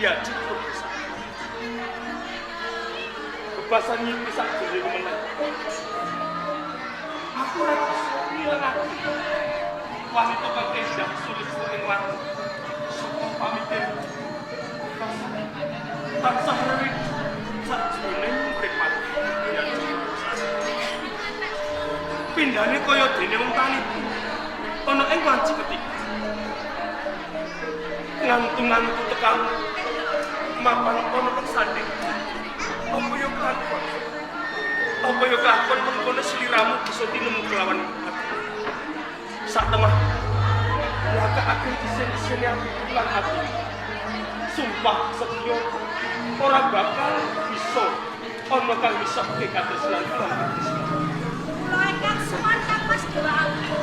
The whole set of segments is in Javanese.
Diajeng Purbosari. Bebasan ngimpi sak jroning meneng. Aku ora bisa ngilangake wanita kang endah sulis ing warna saka pamikir bebasan tansah rewing sakjroning mripat Diajeng Purbosari. Pindhane kaya dene wong tani ana ing wanci ketiga. Ngantu-ngantu tekan mapan ana ing sanding. Apa ya kelakon? Apa ya kelakon mengkono sliramu bisa tinemu kelawan aku. Sak temah nglakakake isen-isene aku lan ati. Sumpah setya ora bakal bisa ana kang misohke katresnan lan katresnan. Kula ingkang suwun Kang Mas Dewa Agung.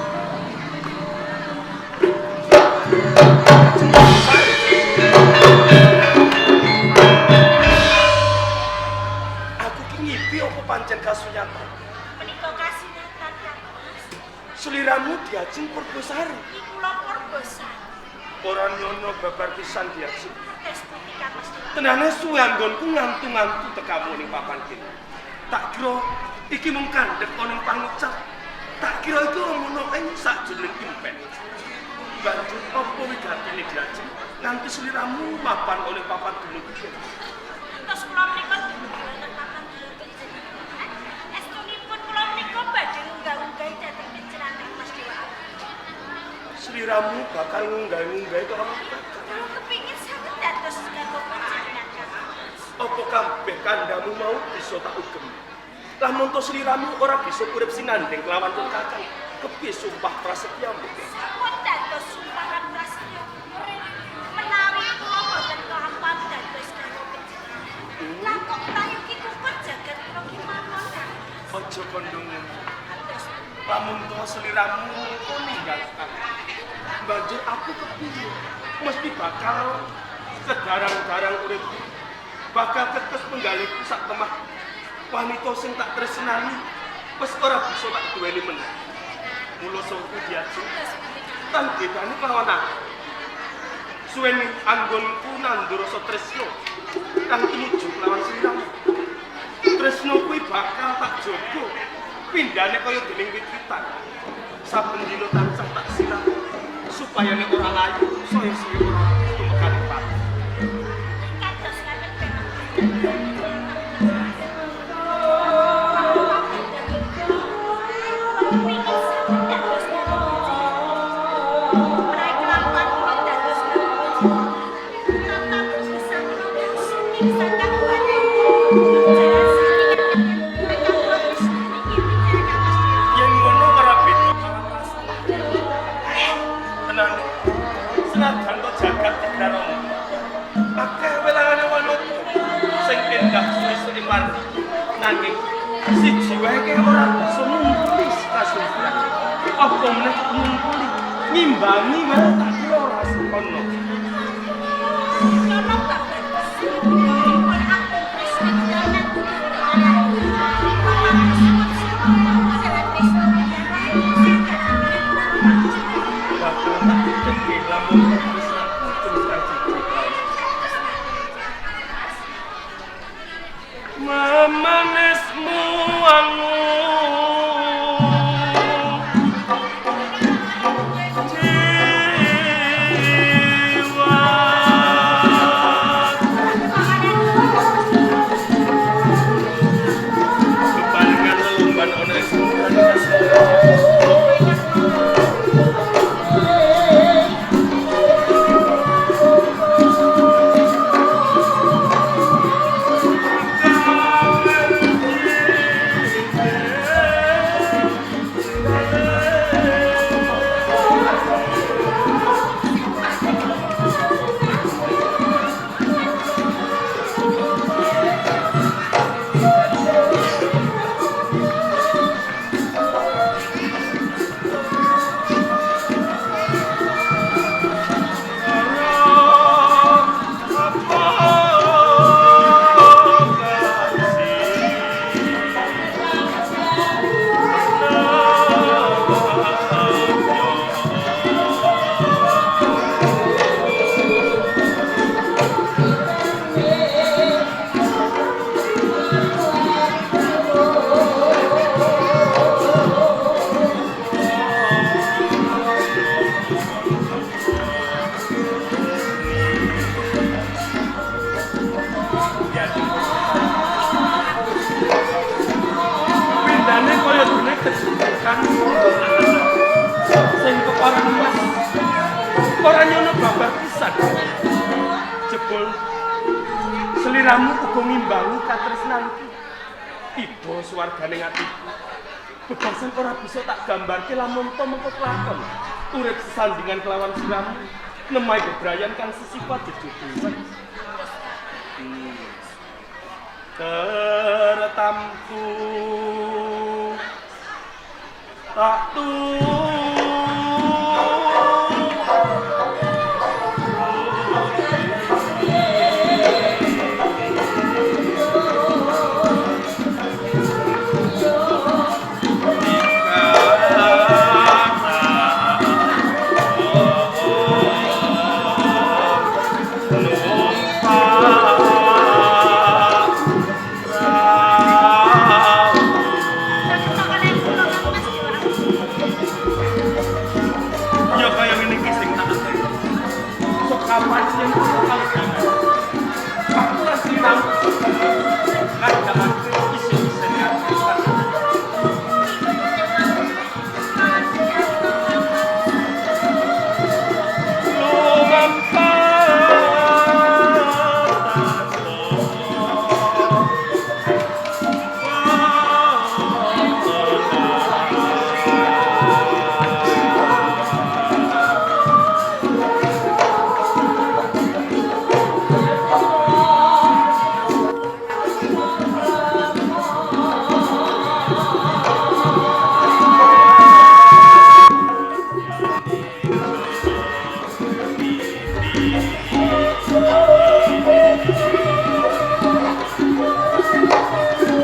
Aku ki ngipi apa pancen kasunyatan? Menika kasunyatan Kang Mas. Sliramu Diajeng Purbosari. Iki kula Purbosari. Ora nyono babar pisan Diajeng. Kados pundi Kang Mas Dewa? Tenane suwe anggonku ngantu-ngantu tekamu ning papan kene. Tak kira iki mung kandhek ana ing pangucap. Tak kira iki ana ing sakjroning impen. Banjur apa wigatine Diajeng nganti sliramu mapan oleh papan dumugi kene? Terus kula menika dumugi wonten papan panjenengan. Estunipun kula menika badhe ngunggah-unggahi dhateng panjenengan Kang Mas Dewa Agung. Sliramu bakal ngunggah-unggahi karo aku. Kula kepingin sanget dados garwa panjenengan Kang Mas. Apa kabeh kandhamu mau bisa tak ugem? Lamun to sliramu ora bisa urip sinandhing kelawan kakang, kepiye sumpah prasetyamu? Sampun dados sumpahan prasetya menawi kula boten kelampam dados garwa panjenengan. Lah kok prayogi kukur jagat kula ki mawon Kang Mas. Aja kandha ngono. Kados Lamun to sliramu mengko ninggal kakang. Banjur aku kepiye? Mesti bakal sedarang-darang uripku. Bakal kekes penggalihku sak temah. Wanita sing tak tresnani wis ora bisa tak duweni meneh. Mula sangku Diajeng kados pundi Kang tan bedane kelawan aku. Suweni anggonku nandur rasa tresna kang tumuju kelawan sliramu. Tresna kuwi bakal tak jaga pindhane kaya dening wit-witan. Saben dina tansah tak siram supaya nek ora layu saya suwe ora tumekane pati. Kados ngaten Kang Mas. Kepingin sanget dados garwa panjenengan. Menawi kelampam kula dados garwa panjenengan. Tata gesang kula saking sakang badan. Jalan sari ingkang kula tresnani nggih panjenengan Kang Mas Dewa. Yen ngono ora beda kelawan rasa. Tenan senajan to jagat digraromo. Akeh welangane wanita sing endah suwi ing warni. Nanging siji wae ke ora bisa ngumpuli kasungguhan. Apa meneh ngumpuli ngimbangi wae tak kira ora ono. Kono babar besi. Dipun agung tresna kula Bakal tak dideke lamun tresnaku terus kang siji kae. Memanesmu wangu jiwa. Bebarengan lelumban ana ing samudra kasmara. pisan. Jebul seliramu uga ngimbangi katresnanku. Iba swargane atiku. Bebasan ora bisa tak gambarke lamun to mengko kelakon. Urip sesandingan kelawan sliramu, nemahi bebrayan kang sesifat jejodohan. Tertamku tak Ya kaya ngene iki sing tak ateni. Sok kapan yen kok kalem. Aku lan sliramu ngandhakake isin-isine ati.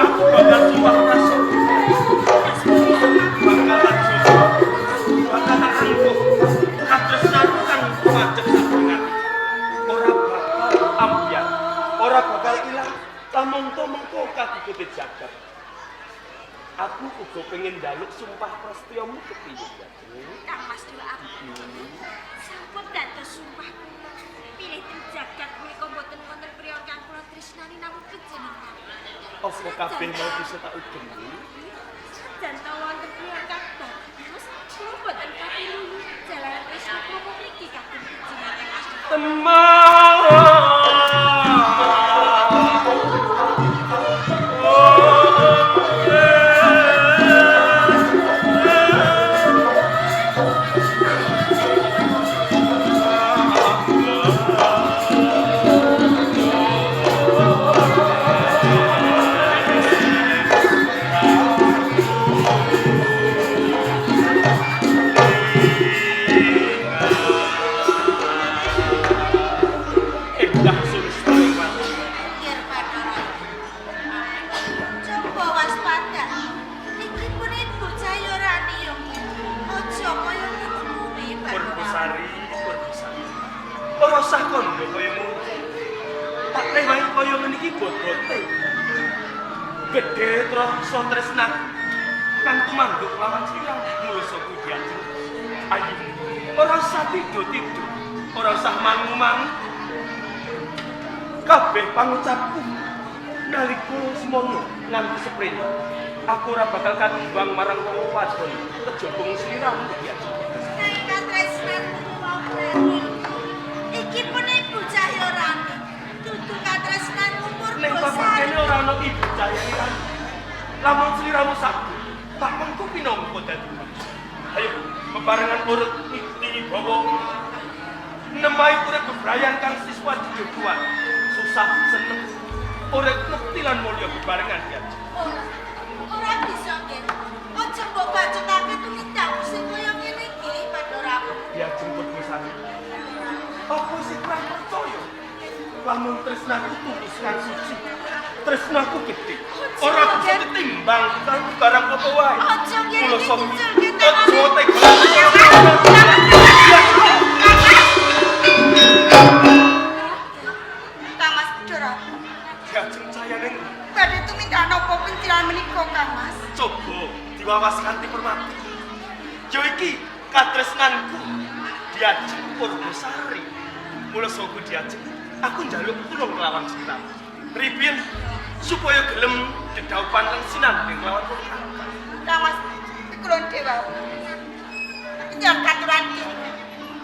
Aku bakal sumpah prasasti. Bakal tak jogo, bakal tak angkuh. Katresnanku kang tumajeng sajroning ati. Ora bakal ambyar, ora bakal ilang lamun to mengko kadikute jagat. Aku uga pengen njaluk sumpah prasetyamu kepiye, Jajeng? Kang Mas Dewa aku. Sampun dados sumpah kula. Pilih teng jagat punika mboten wonten priya kang kula tresnani namung panjenengan. Apa kabeh mau bisa tak ugemi? Senajan ta wonten priya kang bagus, kula mboten katilu jalaran tresna kula mung mriki kagem panjenengan Kang Mas Dewa. Temang. Endah sulistyo mati. Pikir Bathara. Coba waspada. Iki pun Ibu Cahyorani yo. Aja kaya ngono kuwi Bathara. Purbosari, Purbosari. Ora usah kondo kaya ngono. Tak rewangi kaya ngene iki bobote. Gedhe trasa tresna kang tumangguk lawan sirah mula kuwi diajeng. Ayo, ora usah tidur-tidur, ora usah mangu-mangu. Kabeh pangucapku nalika semono nganti seprene aku ora bakal kadiwang marang wong wadon kejaba mung sliramu diajeng. Nang katresnanmu wau lali. Iki pun Ibu Cahyorani. Dudu katresnanmu Ning papan Purbosari. kene ora ana ibu Cahyani. Lamun sliramu saged, tak mengko pinangka dadi bojo. Ayo bebarengan urut niti bawa nemahi urip bebrayan kang siswa jejodohan. Susah seneng urip mukti lan mulya bebarengan ya. Ora. Ora bisa nggih. Aja mbok bacotake tumindakmu sing kaya ngene iki Bathara. Diajeng Purbosari. Apa sih kurang percaya? Lamun tresnaku tulus lan suci. Tresnaku gedhe. Ora bisa ditimbang karo barang apa wae. Aja nggih Mula iki sapa diculke aja tangane. tega. Kang Mas Bathara. Diajeng cayaning Badhe tumindak napa pencilan menika Kang Mas? coba diwawas kanthi permati. Ya iki katresnanku diajeng Purbosari. Mula saka diajeng aku njaluk tulung kelawan sliramu. Pripun supaya gelem dedhaupan lan sinanding kelawan Purwakarta. Kang Mas kula dewa. Panjenengan katuran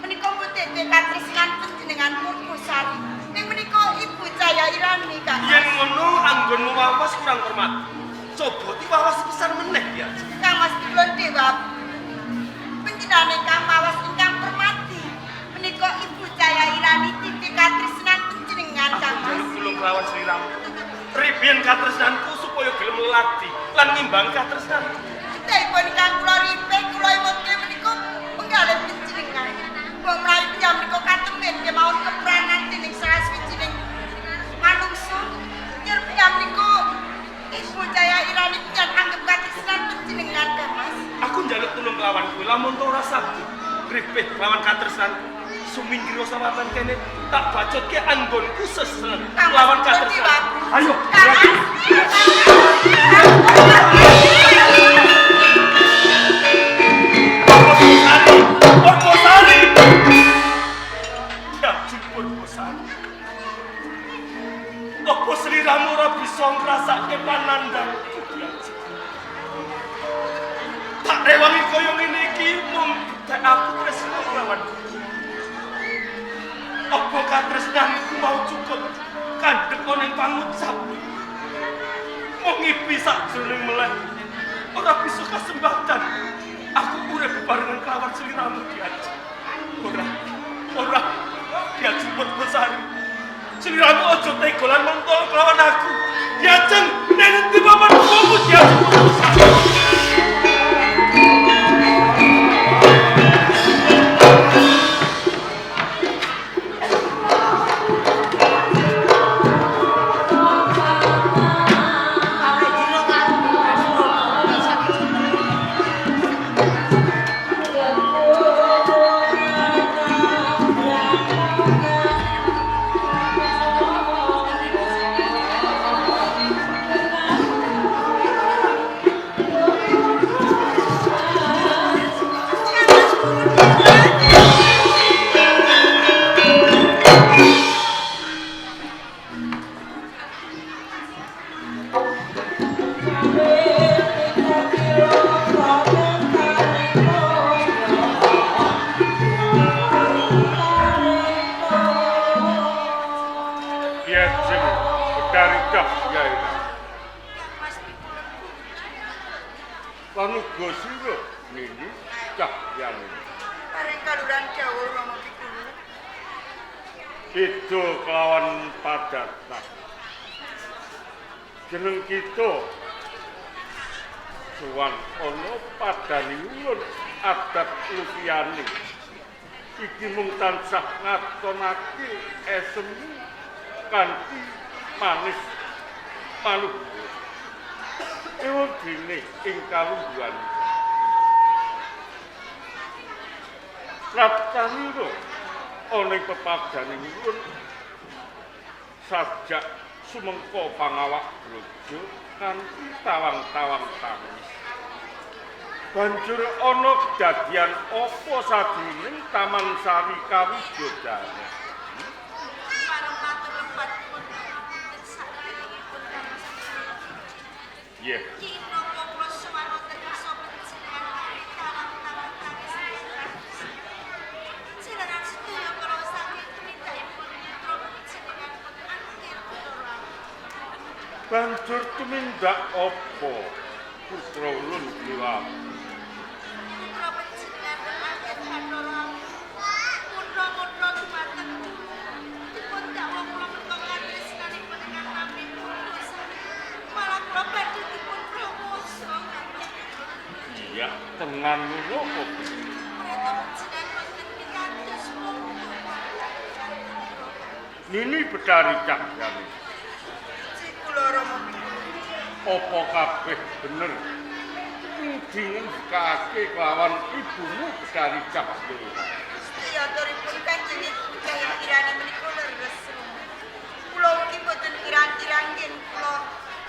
menika pun tete katresnan panjenengan. permati. Coba diwawas pisan meneh ya. Kang Mas kula dewa. Panjenengan ingkang mawas ingkang permati menika Ibu Cahya Irani titik katresnan panjenengan Kang Aku Mas. njaluk tulung kelawan sliramu. Ribiyen katresnanku supaya gelem leladi lan ngimbangi katresnanku. Sedayipun ingkang kula ripih kula emutke menika penggalih panjenengan. Mbok menawi panjenengan menika katemen kemawon kepranan dening salah sawijining manungsa. Yer panjenengan menika Ibu Cahya Irani panjenengan anggep katresnan panjenengan Kang Mas. Aku njaluk tulung kelawan kowe lamun to ora saged ripih kelawan katresnanku. Suminggir sawatan kene tak bacotke anggonku sesel Kang Mas, lawan kula katresnanku. diwaku. Ayo, Kang Mas. Purbosari, Purbosari. Ya Purbosari. Apa sliramu ora bisa ngrasake panandangku Ki Ajeng? Tak rewangi kaya ngene iki mung tek aku tresna kelawan kowe. Apa katresnanku mau cukup kandhek ana ing pangucap? Mung ngipi sakjroning meleh ora bisa kasembatan. Aku urip bebarengan kelawan sliramu Ki Ajeng. Ora, ora Ki Ajeng Purbosari. Sliramu aja tega lan mentol kelawan aku. Ki Ajeng, nang endi papan kowe Ki Ajeng Purbosari? Kang Mas kula dewa. Ki Ajeng Betari Cahya Kang Mas kula lan uga sira nini Cahyani. Paring kaluran dawuh Rama Pikulu. Beda kelawan padatan. Jeneng kita suwan ana padani ulun adat lukiyane. Iki mung tansah ngatonake esemu kanthi manis maluhur. Ewa dene ing kalungguhan. Praptanira ana ing pepadaning ulun sajak sumengko pangawak brojo kanthi tawang-tawang tangis. Banjur ana kedadian apa sajroning Taman Sari Kawidodara? Pareng matur lepat pun sakderengipun Kang Mas. Yeh, Ki napa kula sowan wonten kersa panjenengan kanthi tawang-tawang tangis. Jalaran sedaya kala saking tumindakipun putra panjenengan pun angkir Bathara. Banjur tumindak apa putra ulun dewa? Putra panjenengan pun angkir Bathara. Putra-putra dumateng dipun dakwa kula menika katresnanipun ingkang nami Purbosari. Malah kula badhe dipun pramosa Kang Mas. Iya, tenan ngono apa? Preta panjenengan boten pitados monggo. Nini Betari Cahyani, Cik kula Rama Pikulu. apa kabeh bener? Ngi ngendikake kelawan ibumu Betari Cahyani. Gusti aturipun Kanjeng Ibu Cahya Irani menika leres. Kula ugi boten kirang-kirang yen kula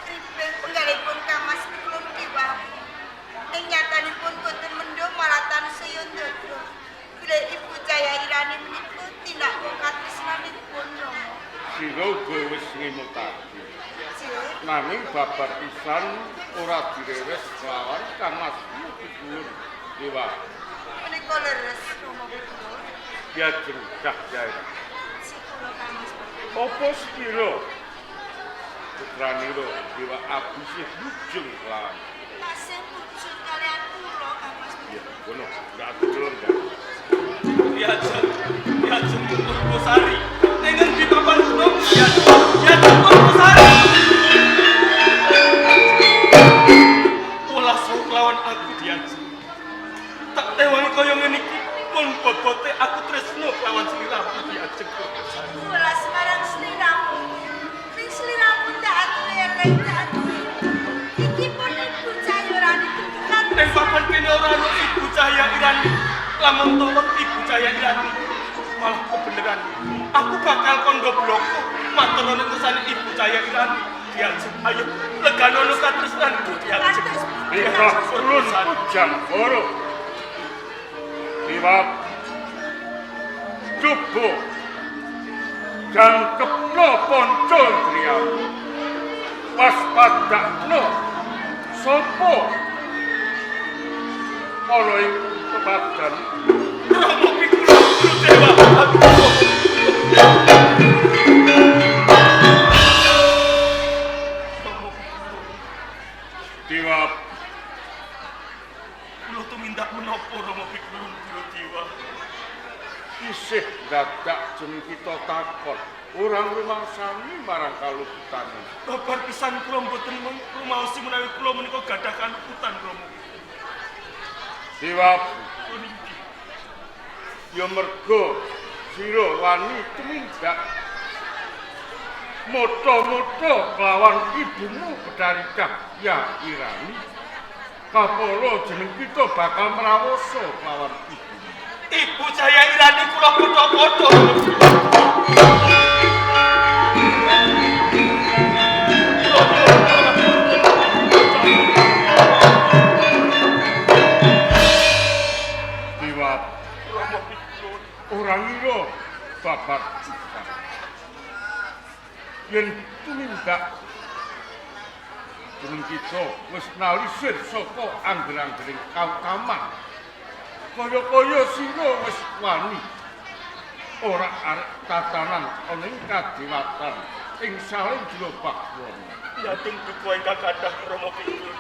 ripih penggalipun Kang Mas kula dewa. Ing nyatanipun boten mendhung malah tansaya ndadra. Bilih Ibu Cahya Irani menika tindak katresnanipun Rama. Sira uga wis ngemutake. Cik, Nanging babar pisan ora direwes kelawan Kang Masmu Pikulun Dewa. Menika leres Rama Pikulu. Diajeng Cahyani. Cik kula Kang Mas. Apa sekira Putranira Dewa Abu sih mujung kelawan. Tasih mujung kalian kula Kang Mas. Iya, kono ndak atuh enggak. Diajeng, Diajeng Purbosari. Ning ngendi papan gunung? Diajeng Purbosari. Welas kelawan aku Diajeng. Tak tewangi kaya ngene iki pun bobote aku tresno kelawan sliramu Diajeng Purbosari. Welas marang sliramu. Ning sliramu ndak aturi eling ndak aturi. Iki pun Ibu Cahya Irani tutukan. Ning papan kene ora ono Ibu Cahya Irani. Lamun tolong Ibu Cahya Irani malah kebeneran. Aku bakal kondo bloko matur ana kersane Ibu Cahya Irani. Diajeng ayo leganono katresnanku Diajeng. Rikah ulun pujang goro. Dewa coba jangkepno ponco driyamu. Waspadakno sapa ana ing pepadan. Romo Pikula Guru Dewa. Romo Dewa kula tumindak menapa Romo Pikula Guru Dewa? Isih dadak jeneng kita takon ora ngrumangsani marang kaluputane. Babar pisan kula mboten rumaosi menawi kula menika gadah kaluputan Romo. Dewa Puniki ya mergo sira wani tumindak motho-motho kelawan ibumu Bedari Cahya Irani. Kapala jeneng kita bakal mrawosa kelawan ibumu. Ibu Cahya Irani kula padha-padha. Dewa Romo Pikula ora ngira babar pisan. Yen tumindak jeneng kita wis nalisir saka angger-anggering kautaman. Kaya-kaya sira wis wani ora arek tatanan ana ing kadewatan ing Salindra Bawana. Yating duka ingkang kathah Romo Pikula.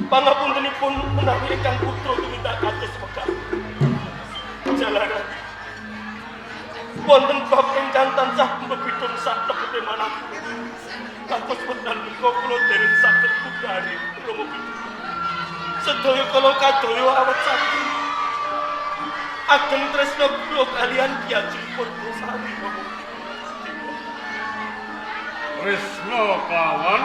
Pangapuntenipun menawi ingkang putra tumindak kados wekah. Jalaran wonten bab ingkang tansah mbebidung sak tebete manah. Kados wekdal menika kula dereng saged pudari Romo Pikula. Sedaya kala kadaya awet saking ageng tresna kula kalian Ki Ajeng Purbosari Romo Pikula. Tresna kelawan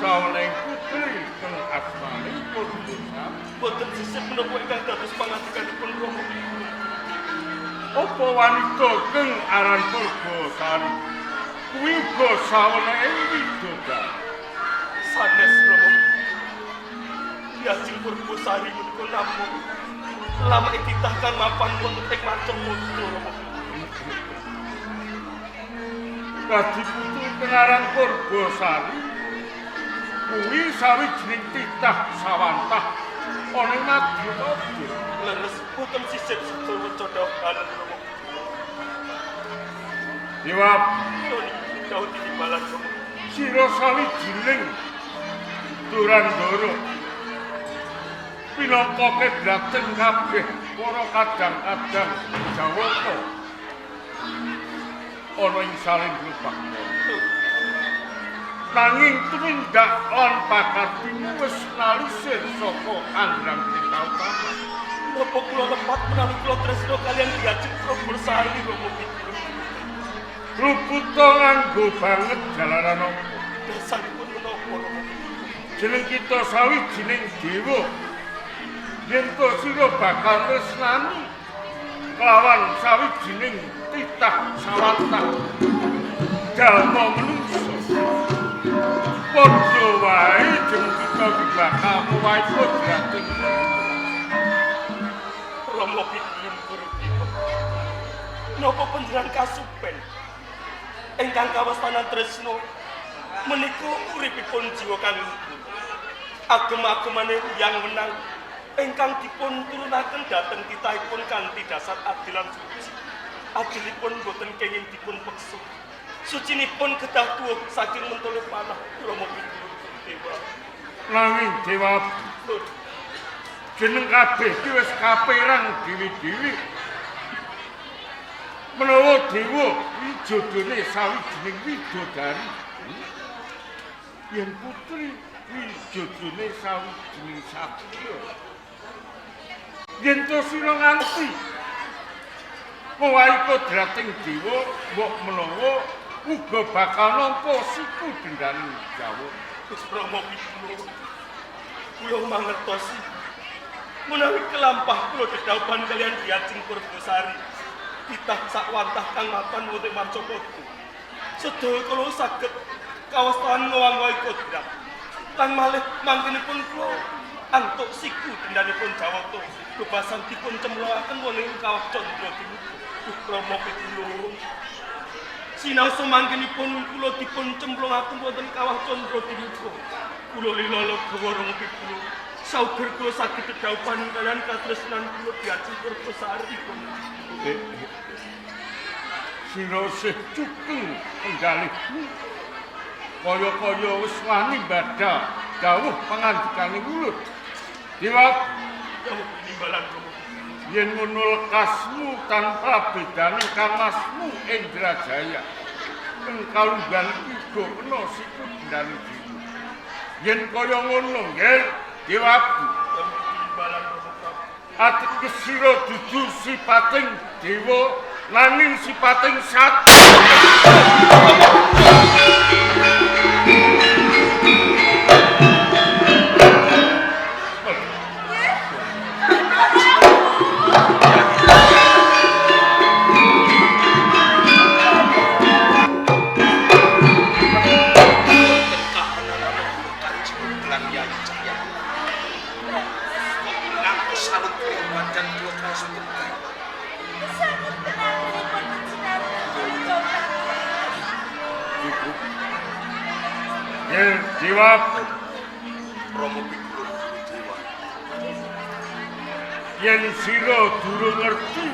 sawening putri kang asmane Purbosari. Boten sisih menapa ingkang dados pangandikanipun Romo Pikula. Apa wanita kang aran Purbosari kuwi uga saweneke widodari? Sanes Romo. Ki Ajeng Purbosari menika namung lama titah kang mapan wonten ing Macamuda Romo. Dadi putu kang aran Purbosari kuwi sawijining titah sawantah ana ing Madya. Leres boten sisih sedaya codhokan Romo. Dewa Niki dawuh tinibalan Romo. sira sawijining Durandara pinangka keblaten kabeh para kadang-kadang Jawata ana ing Salindra Bawana. Nanging tumindak lan pakartimu wis nalisir saka anggrang-anggring kautaman. Napa kula lepat menawi kula tresna kalian Ki Ajeng Purbosari Romo Pikula? Luputa nganggo banget jalaran apa? Dasaripun menapa Romo Pikula? Jeneng kita sawijining dewa. Yen to sira bakal tresnani kelawan sawijining titah sawantah jalma menungsa. Padha wae jeneng kita iki bakal mowahi kodrating. Romo Pikula Guru Dewa. Napa panjenengan kasupen ingkang kawastanan tresna menika uripipun jiwa kang luhur. Agem-agemane yang menang ingkang dipun turunaken dhateng titahipun kanthi dasar adil lan suci. Adilipun boten kenging dipun peksa. Sucinipun kedah tuwuh saking mentole panah Rama Pikulun Dewa. Nanging Dewa jeneng kabeh iki wis kaperang dewi-dewi. Menawa dewa iki jodone sawijining widodari. Yen putri kuwi jodone sawijining satriya. Yen to sira nganti ngowahi kodrating dewa, mbok menawa uga bakal nampa siku dendane Jawa. Rama Pikulun, kula mangertosi menawi kelampah kula dedhaupan kaliyan Diajeng Purbasari titah sakwantah kang mapan wonten Marcapada. Sedaya kula saged kawastan ngowang-ngowahi kodrat. Lan malih mangkenipun kula antuk siku dendanipun Jawata bebasan dipun cemplungaken wonten ing kawah Candra Dimuka. Rama Pikulun, sinaosa mangkenipun kula dipun cemplungaken wonten kawah Candra Dimuka. Kula lila legawa Rama Pikulun. Sauger kula saged dedhaupan kaliyan katresnan kula Diajeng Purbasari. Sira sih cukeng penggalihmu. Kaya-kaya wis wani badha dawuh pangandikane wulut. Dewa dawuh penimbalan Rama. Yen ngono lekasmu tanpa bedane kamasmu Indrajaya. Ing kalunggan uga kena siku dendane dewa. Yen kaya ngono nggih Dewaku. Penimbalan Rama Prabu. Ateges sira dudu sipating dewa nanging sipating satya. Dewa Rama Pikulun Guru Dewa, yen sira durung ngerti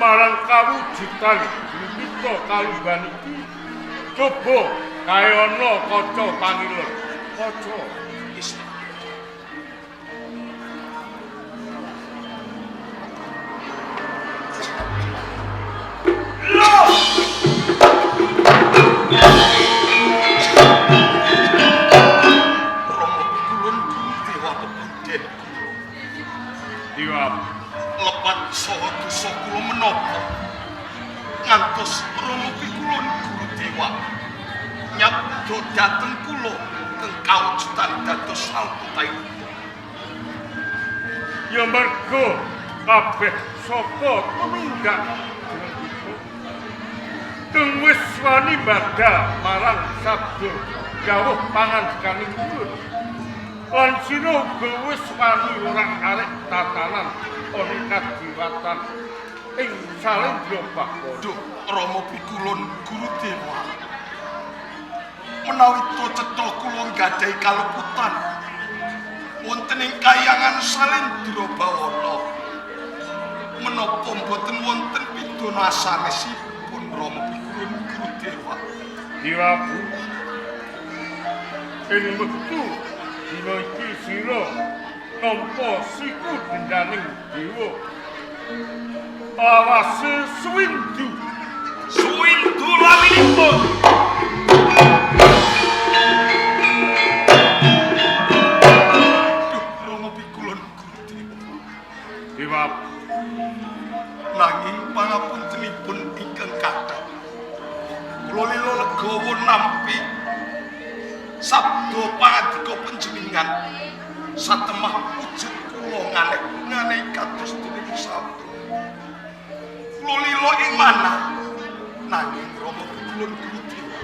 marang kawujudan Grumita kalunggan iki, coba kae ana kaca pangilur. Kaca lepat saha dosa kula menapa ngantos Rama Pikulun Guru Dewa nyabda dhateng kula keng kawujudan dados saltutayuda. Ya merga kabeh saka tumindak jeneng kita keng wis wani badha marang sabda dawuh pangandikaning wulut. Lan sira uga wis wani ora arek tatanan ana kadiwatan ing Salendra Bawana. Duh Rama Pikulun Guru Dewa, menawi cetha kula nggadahi kaleputan wonten ing kayangan Salendra Bawana, menapa mboten wonten pidana sanesipun Rama Pikulun Guru Dewa? Dewaku, ing wektu dina iki sira nampa siku dendaning dewa lawase suwindu. Suwindu laminipun. Duh Rama Pikulun Guru Dewa. Dewa, nanging pangapuntenipun ingkang kathah kula lila legawa nampi sabda pangandika panjenengan satemah wujud kula nganeh-nganehi kados dening sabda. Kula lila ing manah nanging Rama Pikulun Guru Dewa,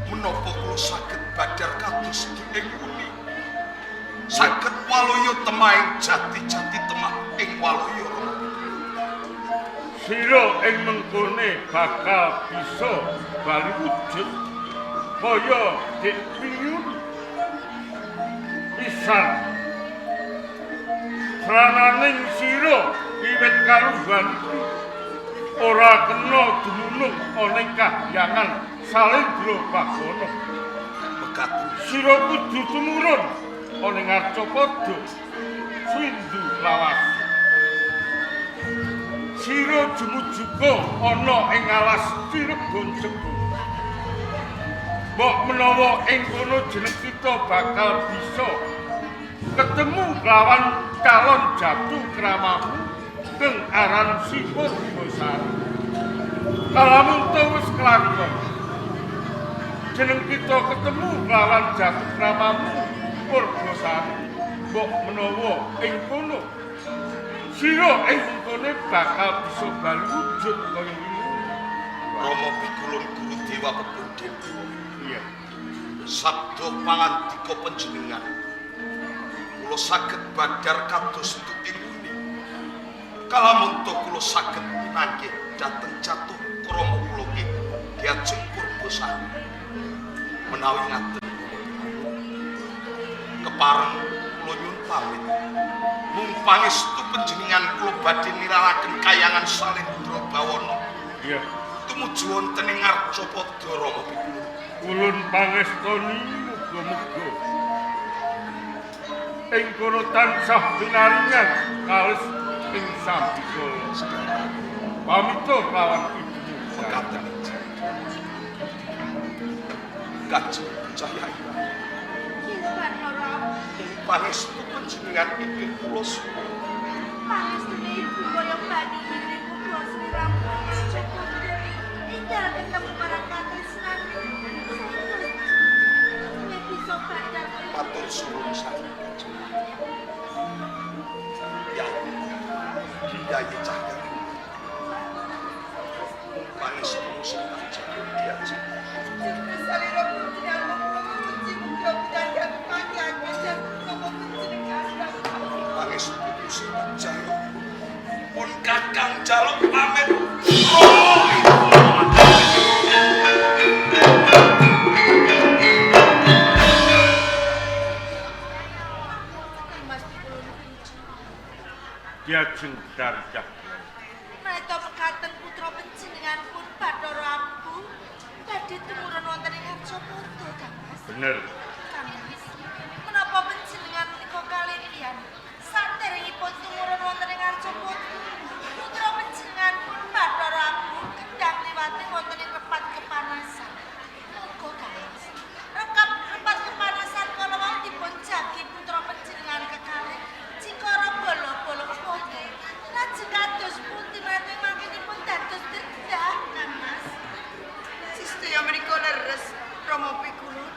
menapa kula saged badhar kados dening uni, saged waloya temahing jati-jati temah ing waloya Rama Pikulun. Sira ing mengkone bakal bisa bali wujud kaya dik piyun pisan. Srananing sira wiwit kalungguhan iki Ora kena dumunung ana ing kahyangan Salendra Bawana. Mekaten. Sira kudu tumurun ana ing Arcapada Swindu Lawas. Sira jumujuga ana ing alas Cirebon Cepu. Mbok menawa ing kono jeneng kita bakal bisa ketemu lawan calon jatuh kramamu kang aran Si Purbasari. Kalamun wis kelakon, jeneng kita ketemu lawan jatuh kramamu Purbasari. Mbok menawa ing kono sira ing kone bakal bisa bali wujud kaya wingi. Rama Pikulun Guru Dewa Pepundhen. Iya. Sabda pangandika panjenengan kula saged badhar kados tutimune. Kalamun kula saged pinanggih dhateng jatuh krama kula nggih Diajeng Purbasari. Menawi ngaten kepareng kula nyuwun pamit. Mung pangestu panjenengan kula badhe niralaken kayangan Salendra Bawana. Iya. Tumuju wonten ing Arcapada Rama Pikulun. Ulun pangestoni muga-muga ing kono tansah pinaringan kalis ing sambikala. Pamita lawan ibumu. Mekaten. Kajeng Cahya Irani. Pangestu panjenengan inggih kula suwun. Pangestune ibu kaya banyu mili muga sliramu cukup. Enggal ketemu marang katresnan. Nek bisa badar matur suwun sanget. Ya. Yayi Cahya. Pangestu sing jaga diajeng. Salira panjenengan kula muji mugi pinanggih panjenengan panjenengan. Pangestu sing jaluk. Pun Kakang jaluk pamit. Romo ibu. Diajeng Darjah. Menawi mekaten putra panjenengan pun Bathara Ambu badhe tumurun wonten ing Arcapada, Kang Mas. Bener. Kang Mas. Menapa panjenengan menika kalindian saderengipun tumurun wonten ing Arcapada, putra panjenengan pun Bathara Ambu kendang liwati wonten ing repat kepanasan. Muga Kang Mas. Repat kepanasan kala wau dipun jagi putra panjenengan kekalih cikara bala-bala padha. Lajeng kados pundi menawi mangkinipun dados dedah, Kang Mas? Sedaya menika leres Rama Pikulun.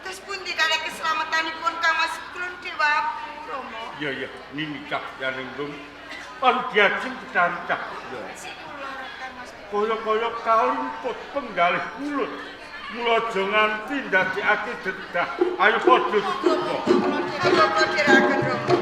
Terus pundi kalih keselamatanipun Kang Mas Pikulun Dewa Rama? Iya iya, nini Cahyaningrum. Lan diajeng Betari Cahya. Kaya-kaya kalimput penggalih kulut. Mula aja nganti ndadekake dedah. Ayo padha duka. Ayo kula dherekaken Rama.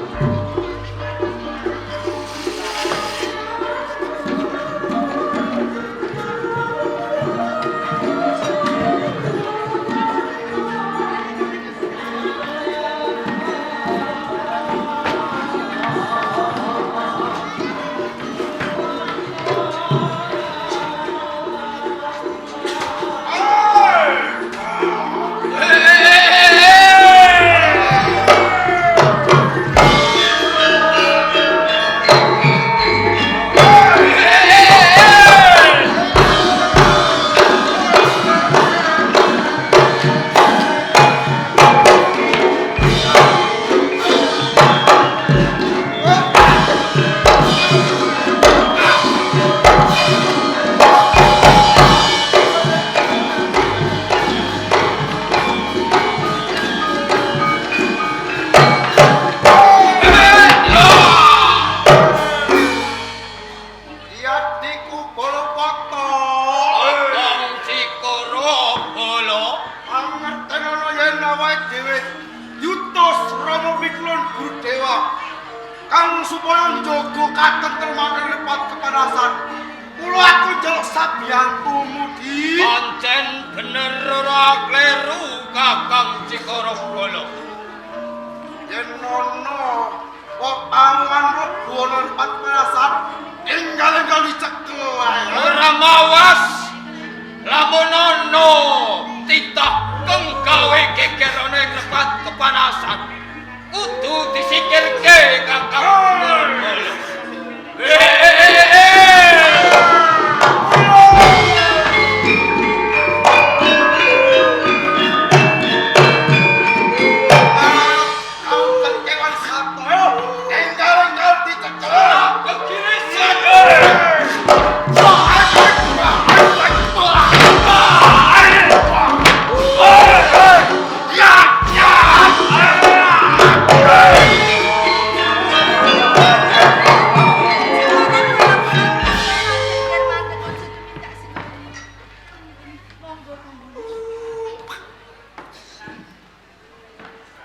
Wong pamuan mlebu ana repat kepanasan, enggal-enggal dicekel ae. Mawas lamun ana titah kang gawe geger ana ing repat kepanasan kudu disikirke Kakang Bolo.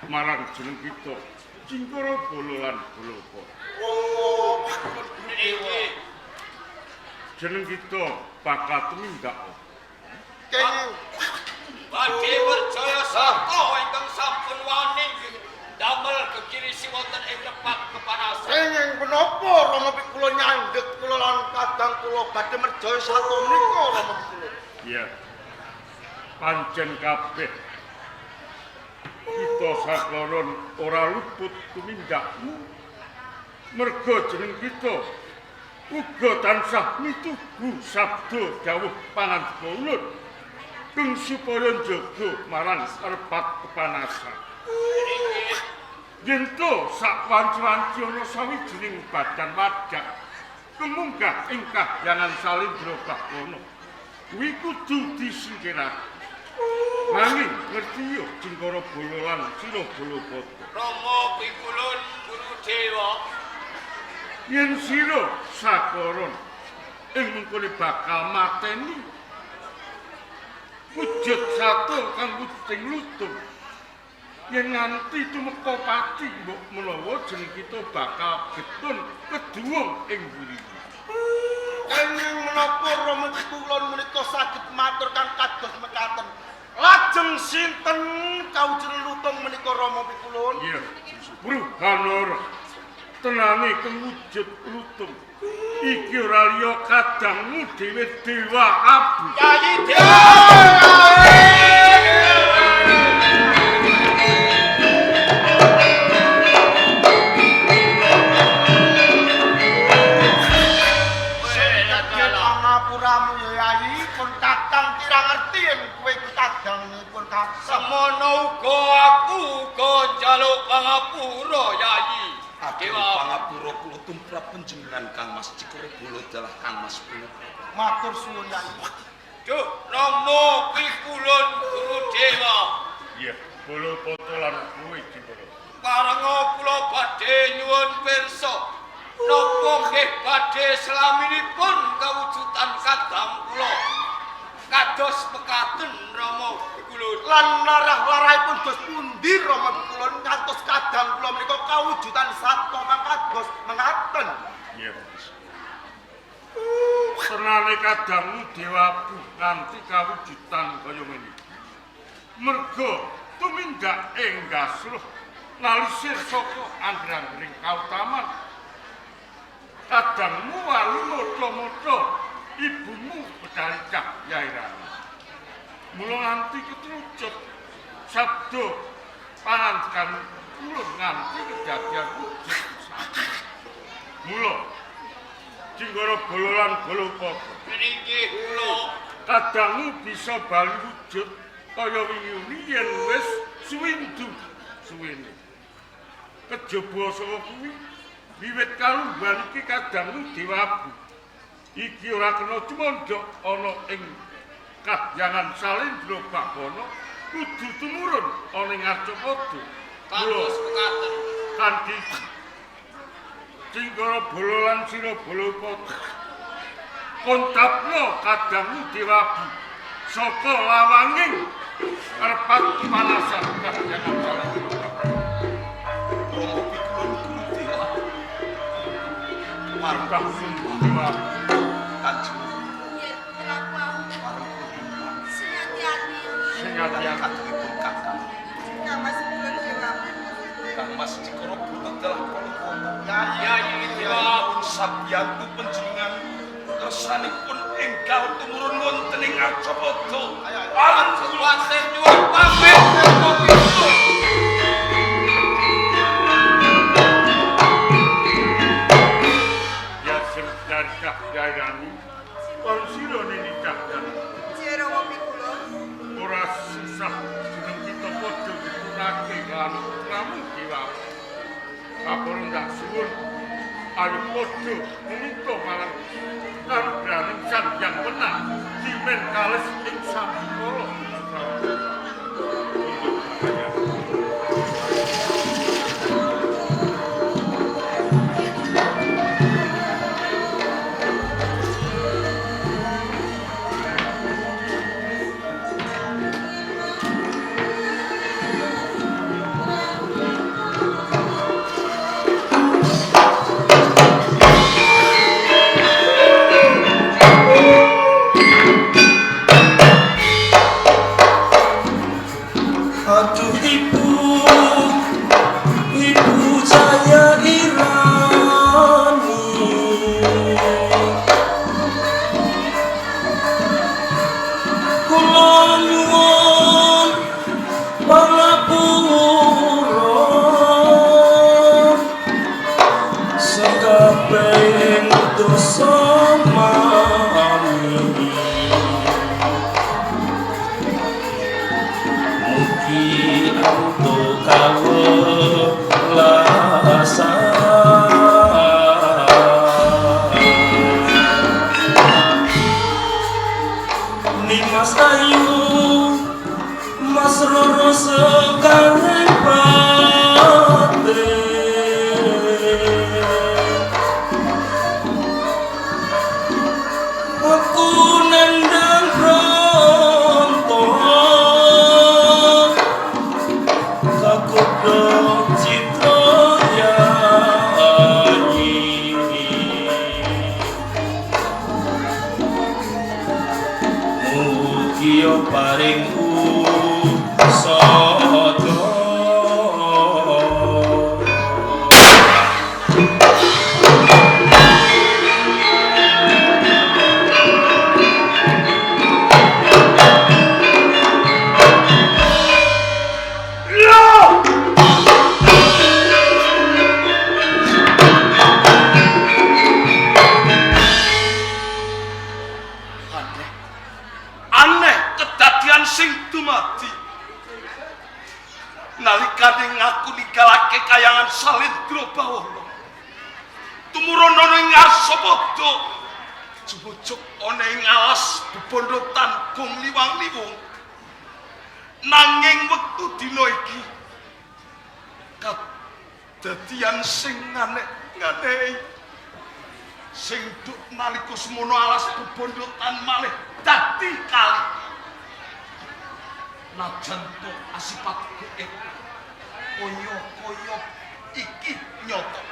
Marang jeneng kita Cingkara Bala lan Balapa. Jeneng kita bakal tumindak. Kenging Badhe Werjaya saka ingkang sampun wani damel gegirisi wonten ing repat kepanasan. Kenging menapa Rama kula nyandhet kula lan kadang kula badhe merjaya sata menika Rama kula. Iya. Pancen kabeh kita sakloron ora luput tumindakmu. Merga jeneng kita uga tansah mituhu sabda dawuh pangandika ulun keng supaya njaga marang repat kepanasan. Yen to sak wanci-wanci ana sawijining badan wadak kemunggah ing kahyangan Salindra Bahono kuwi kudu disingkirake. Nanging ngerti yo Cingkara Bala lan Sira Balapata. Rama pikulun Guru Dewa. Yen sira sakoron ing mengkone bakal mateni wujud sato kang wujuding lutung. Yen nganti tumeka pati mbok menawa jeneng kita bakal getun keduwung ing buri. Kenging menapa Rama kula menika saged matur kang kados mekaten. Lajeng sinten kawujud lutung menika Rama pikulun? Iya, Bruhanara. Tenane kang wujud lutung. Iki ora liya kadangmu dhewe Dewa Abu. Yayi Dewa. Pangapuramu ya Yayi, pun kakang kira ngerti yen kowe iku kadangipun kakang. Semono uga aku uga njaluk pangapura Yayi. Dewa pangapura kula tumrap panjenengan Kang Mas Cikara Bala dalah Kang Mas punapa. Matur suwun Yayi. Duh, Rama pikulun Guru Dewa. Iya, Balapata lan kowe Cikara. Parenga kula badhe nyuwun pirsa. Napa nggih badhe selaminipun kawujudan kadang kula kados mekaten Rama pikulun. Lan larah-larahipun dos pundi Rama pikulun ngantos kadang kula menika kawujudan sato kang kados mengaten. Iya. Senane kadangmu Dewabu nganti kawujudan kaya ngene. Merga tumindak ing gasruh nalisir saka angger-anggering kautaman. Kadangmu wali motho-motho ibumu Betari Cahyairani. Mula nganti ketrucut sabda pangandikan ulun nganti kedadian wujud. Mula Cingkara Bala lan Balapata inggih kula kadangmu bisa bali wujud kaya wingi yen wis suwindu suwene. Kejaba saka kuwi wiwit kalungguhan iki kadangmu Dewabu. Iki ora kena cumandha ana ing kahyangan Salindra Bahono kudu tumurun ana ing Arcapada. Kados mekaten kanthi Cingkara Bala lan Sira Balapata kontapna kadangmu Dewabu saka lawanging repat kepanasan kahyangan Salindra Bahono. Rama pikulun Guru Dewa. Marang Dewa Kanjeng Yen putraku sing ati-ati. Sing ati-ati kadangipun kakang. Kang Mas Pikulun Dewa. Kang Mas Cikara Bala dalah Balapata. Yayi Dewa Pun sabiyantu panjenengan kersanipun enggal tumurun wonten ing Arcapada. Paling kuwatir nyuwun pamit Rama Pikulun. Ya Serdar Cahyani, kon sira nini Cahyani. Rama Pikulun. Ora susah jeneng kita padha diturake lan putramu Dewa. Kapurung ndak suwun ayo padha minta marang kanugrahaning Sang Hyang Wenang dimen kales ing sambikala. Aduh ibu, ibu saya Irani. Kula nyuwun pangapura sekabehing dosa mami. Mugi antuk kawelasan. Nimas Ayu, Mas Roro sekarang batin. Aku nendang bronto kakudha citra yayi. Mugi paring usada. Aneh. Aneh kedadian sing dumadi. Nalikane ngaku ninggalake kayangan Salendra Bawana. Tumurun ana ing Arsapada. Jumujuk ana ing alas bebandha Tanggung Liwang-liwung. Nanging wektu dina iki kadadian sing aneh-aneh. Sing duk nalika semono alas bebandha malih dadi kali. Najan to asipat gaib kaya-kaya iki nyata.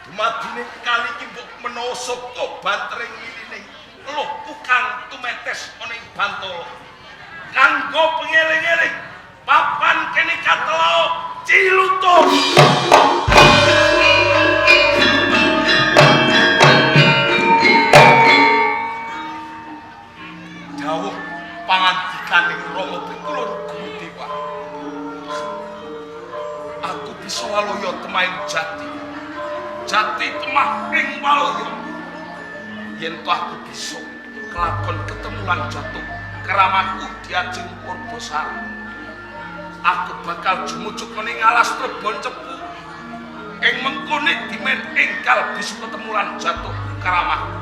Dumadine kali iki mbok menawa saka bantering liline luhku kang tumetes ana ing Bantala. Kanggo pengeling-eling papan kene katelah Cilutung. Dawuh pangandikaning Rama Pikulun Guru Dewa. Aku bisa waloya temaing jati. Jati temah ing waloya. Yen to aku bisa kelakon ketemu lan jatuh keramaku diajeng Purbasari. Aku bakal jumujuk ning alas Trebon Cepu. Ing mengkone dimen enggal bisa ketemu lan jatuh keramaku.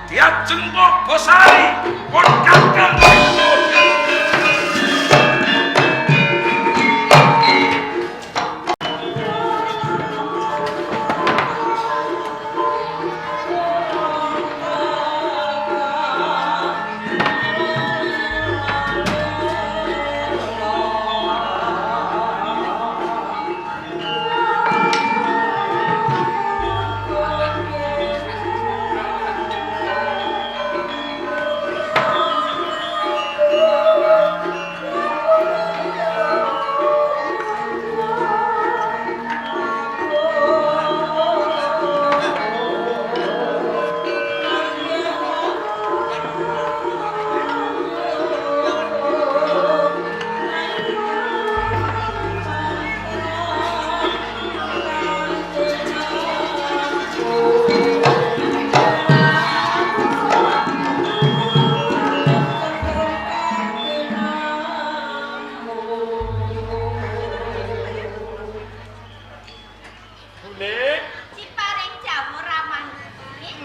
Diajeng Purbasari pun kakang. Thank you.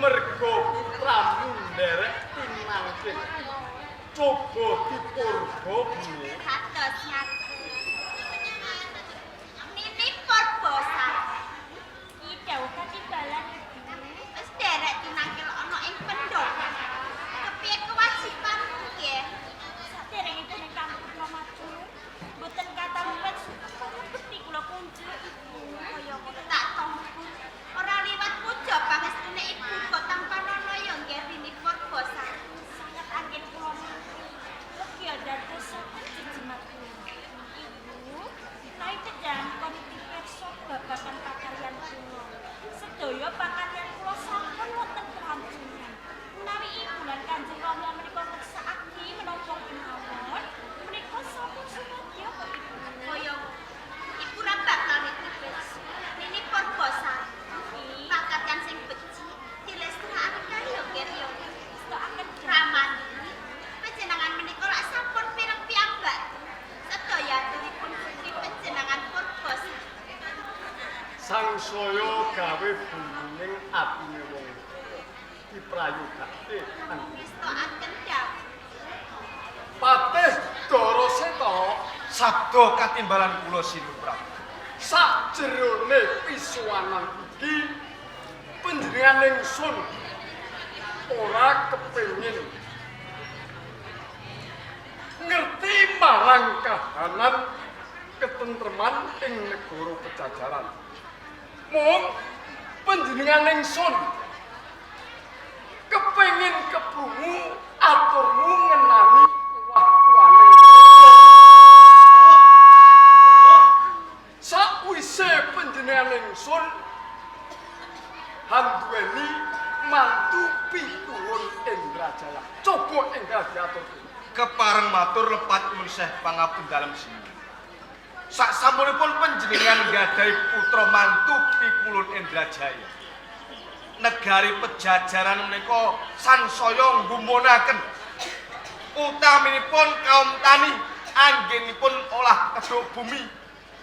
Mergo putramu nderek tinangkil. Coba dipurba bune. Kados ngaten. Nini Purbasari. Iki dawuh katimbalan Ibu. Wis derek tinangkil ana ing pendopo. Kepiye kewajibanmu nggih? Saderengipun ingkang putra maju, mboten kathah rumpet bekti kula kunjuk Ibu. Kaya ngono tak tampa. Ora liwat puja pangestune Ibu kok tanpa nono ya nggih Rini Purbasari. Sanget anggen kula mugi dadosaken jejimat kula. Ibu, menawi panjenengan komiti pirsa babagan pakaryan kula. Sedaya pakaryan kula sampun wonten kelantungan. Menawi Ibu lan Kanjeng Rama menika ngersakake menapa kemawon, menika sampun sumadyo kok Ibu. Kaya Ibu ra bakal niti pirsa. Nini Purbasari. Pakaryan sing becik dilestrakake ya nggih ya. Ngestokaken Ramani. Panjenengan menika lak sampun pireng piyambak. Sedaya aturipun putri panjenengan Purbasari. Sangsaya gawe bumuning atine wong diprayogake. Ngestokaken dawuh. Patih Daraseta Sabda katimbalan kula Sinuwun Prabu. Sakjerone pisuwanan iki panjenengan ingsun ora kepengin ngerti marang kahanan ketentreman ing negara Pejajaran. Mung panjenengan ingsun kepengin keprungu aturmu ngenani kuwah-kuwaning praja. Sakwise panjenengan ingsun handuweni mantu pituwun Indrajaya. Coba enggal diaturke. Kepareng matur lepat nyuwun seh pangapun dalem sini. Sak sampunipun panjenengan nggadahi putra mantu pikulun Indrajaya. Negari Pejajaran menika sansaya nggumunaken. Utaminipun kaum tani anggenipun olah keduk bumi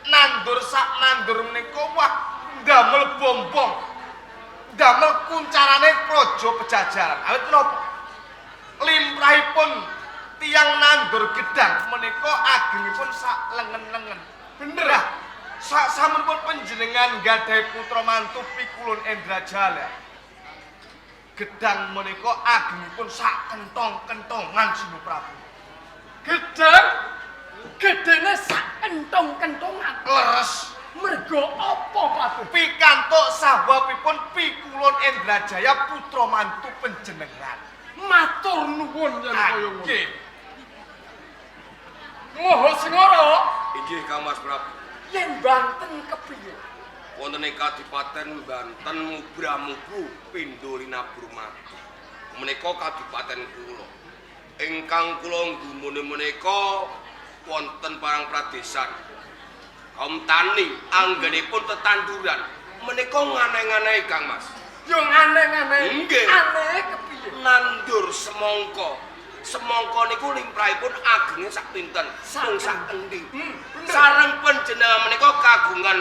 nandur sak nandur menika wah ndamel bombong. Ndamel kuncarane praja Pejajaran. Awit menapa? Limrahipun tiyang nandur gedang menika agengipun sak lengen-lengen. Bener ah. Sak samunipun panjenengan nggadahi putra mantu pikulun Indrajala. Gedang menika agengipun sak kentong-kentongan Sinuwun Prabu. Gedang gedene sak kentong-kentongan. Leres. Mergo apa, Patih? Pikantuk sahwapipun pikulun Indrajaya putra mantu panjenengan. Matur nuwun yen kaya ngono. Nggih. Moho Sengara, Inggih Kang Mas Prabu. Yen Banten kepiye? Wonten ing Kadipaten Banten Mubramubu pindho linabur mati. Menika kadipaten kula. Ingkang kula nggumune menika wonten parang pradesan. Kaum tani anggenipun tetanduran menika nganeh-nganehi Kang Mas. Yo aneh-aneh. Nggih. Aneh kepiye? Nandur semangka. Semangka niku limrahipun agenge sak pinten? Mung sak endi. Bener. Sareng panjenengan menika kagungan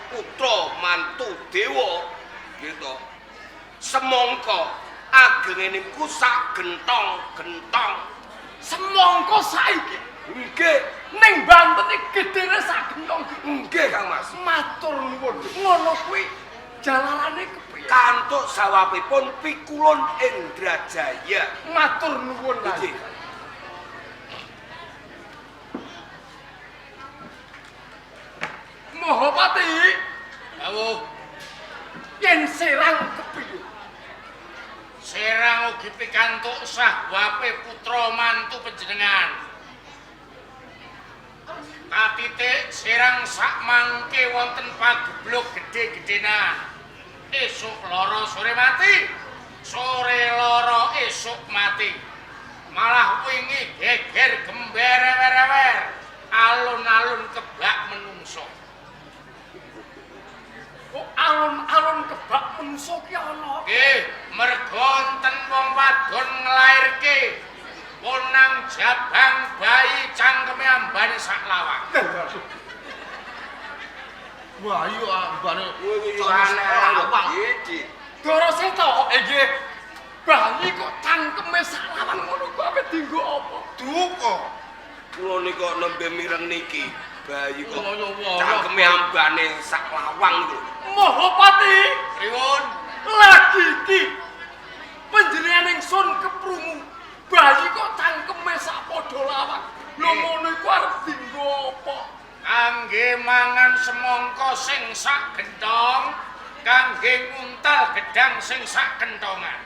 putra mantu dewa gitu. Semangka agenge niku sak gentong-gentong. Semangka saiki Nggih, ning Banten iki gedene sak gentong. Nggih Kang Mas. Matur nuwun. Ngono kuwi jalarane kepiye? Kantuk sawapipun pikulun Indrajaya. Matur nuwun lah. Nggih. Mahapati, Dawuh, yen Serang kepiye? Serang ugi pikantuk sahwape putra mantu panjenengan. Katitik Serang sak mangke wonten pageblug gedhe-gedhenan. Esuk loro sore mati, sore loro esuk mati. Malah wingi geger gemberewer-ewer, alun-alun kebak menungso. Kok alun-alun kebak menungso ki ana? Nggih, merga enten wong wadon nglairke ponang jabang bayi cangkeme ambane sak lawang. Wah, iya ambane Aneh. Iki. Doroseta, Nggih. Bayi kok cangkeme sak lawang ngono ku ape dienggo apa? Duka. Kula nika nembe mireng niki. Bayi kok Kaya cangkeme ambane sak lawang niku lho. Mahapati, Pripun? lagi iki panjenengan ingsun keprungu. Bayi kok cangkeme sak padha lawang. Lho ngono iku arep dienggo apa? Kangge mangan semangka sing sak gentong, kangge nguntal gedang sing sak kentongan.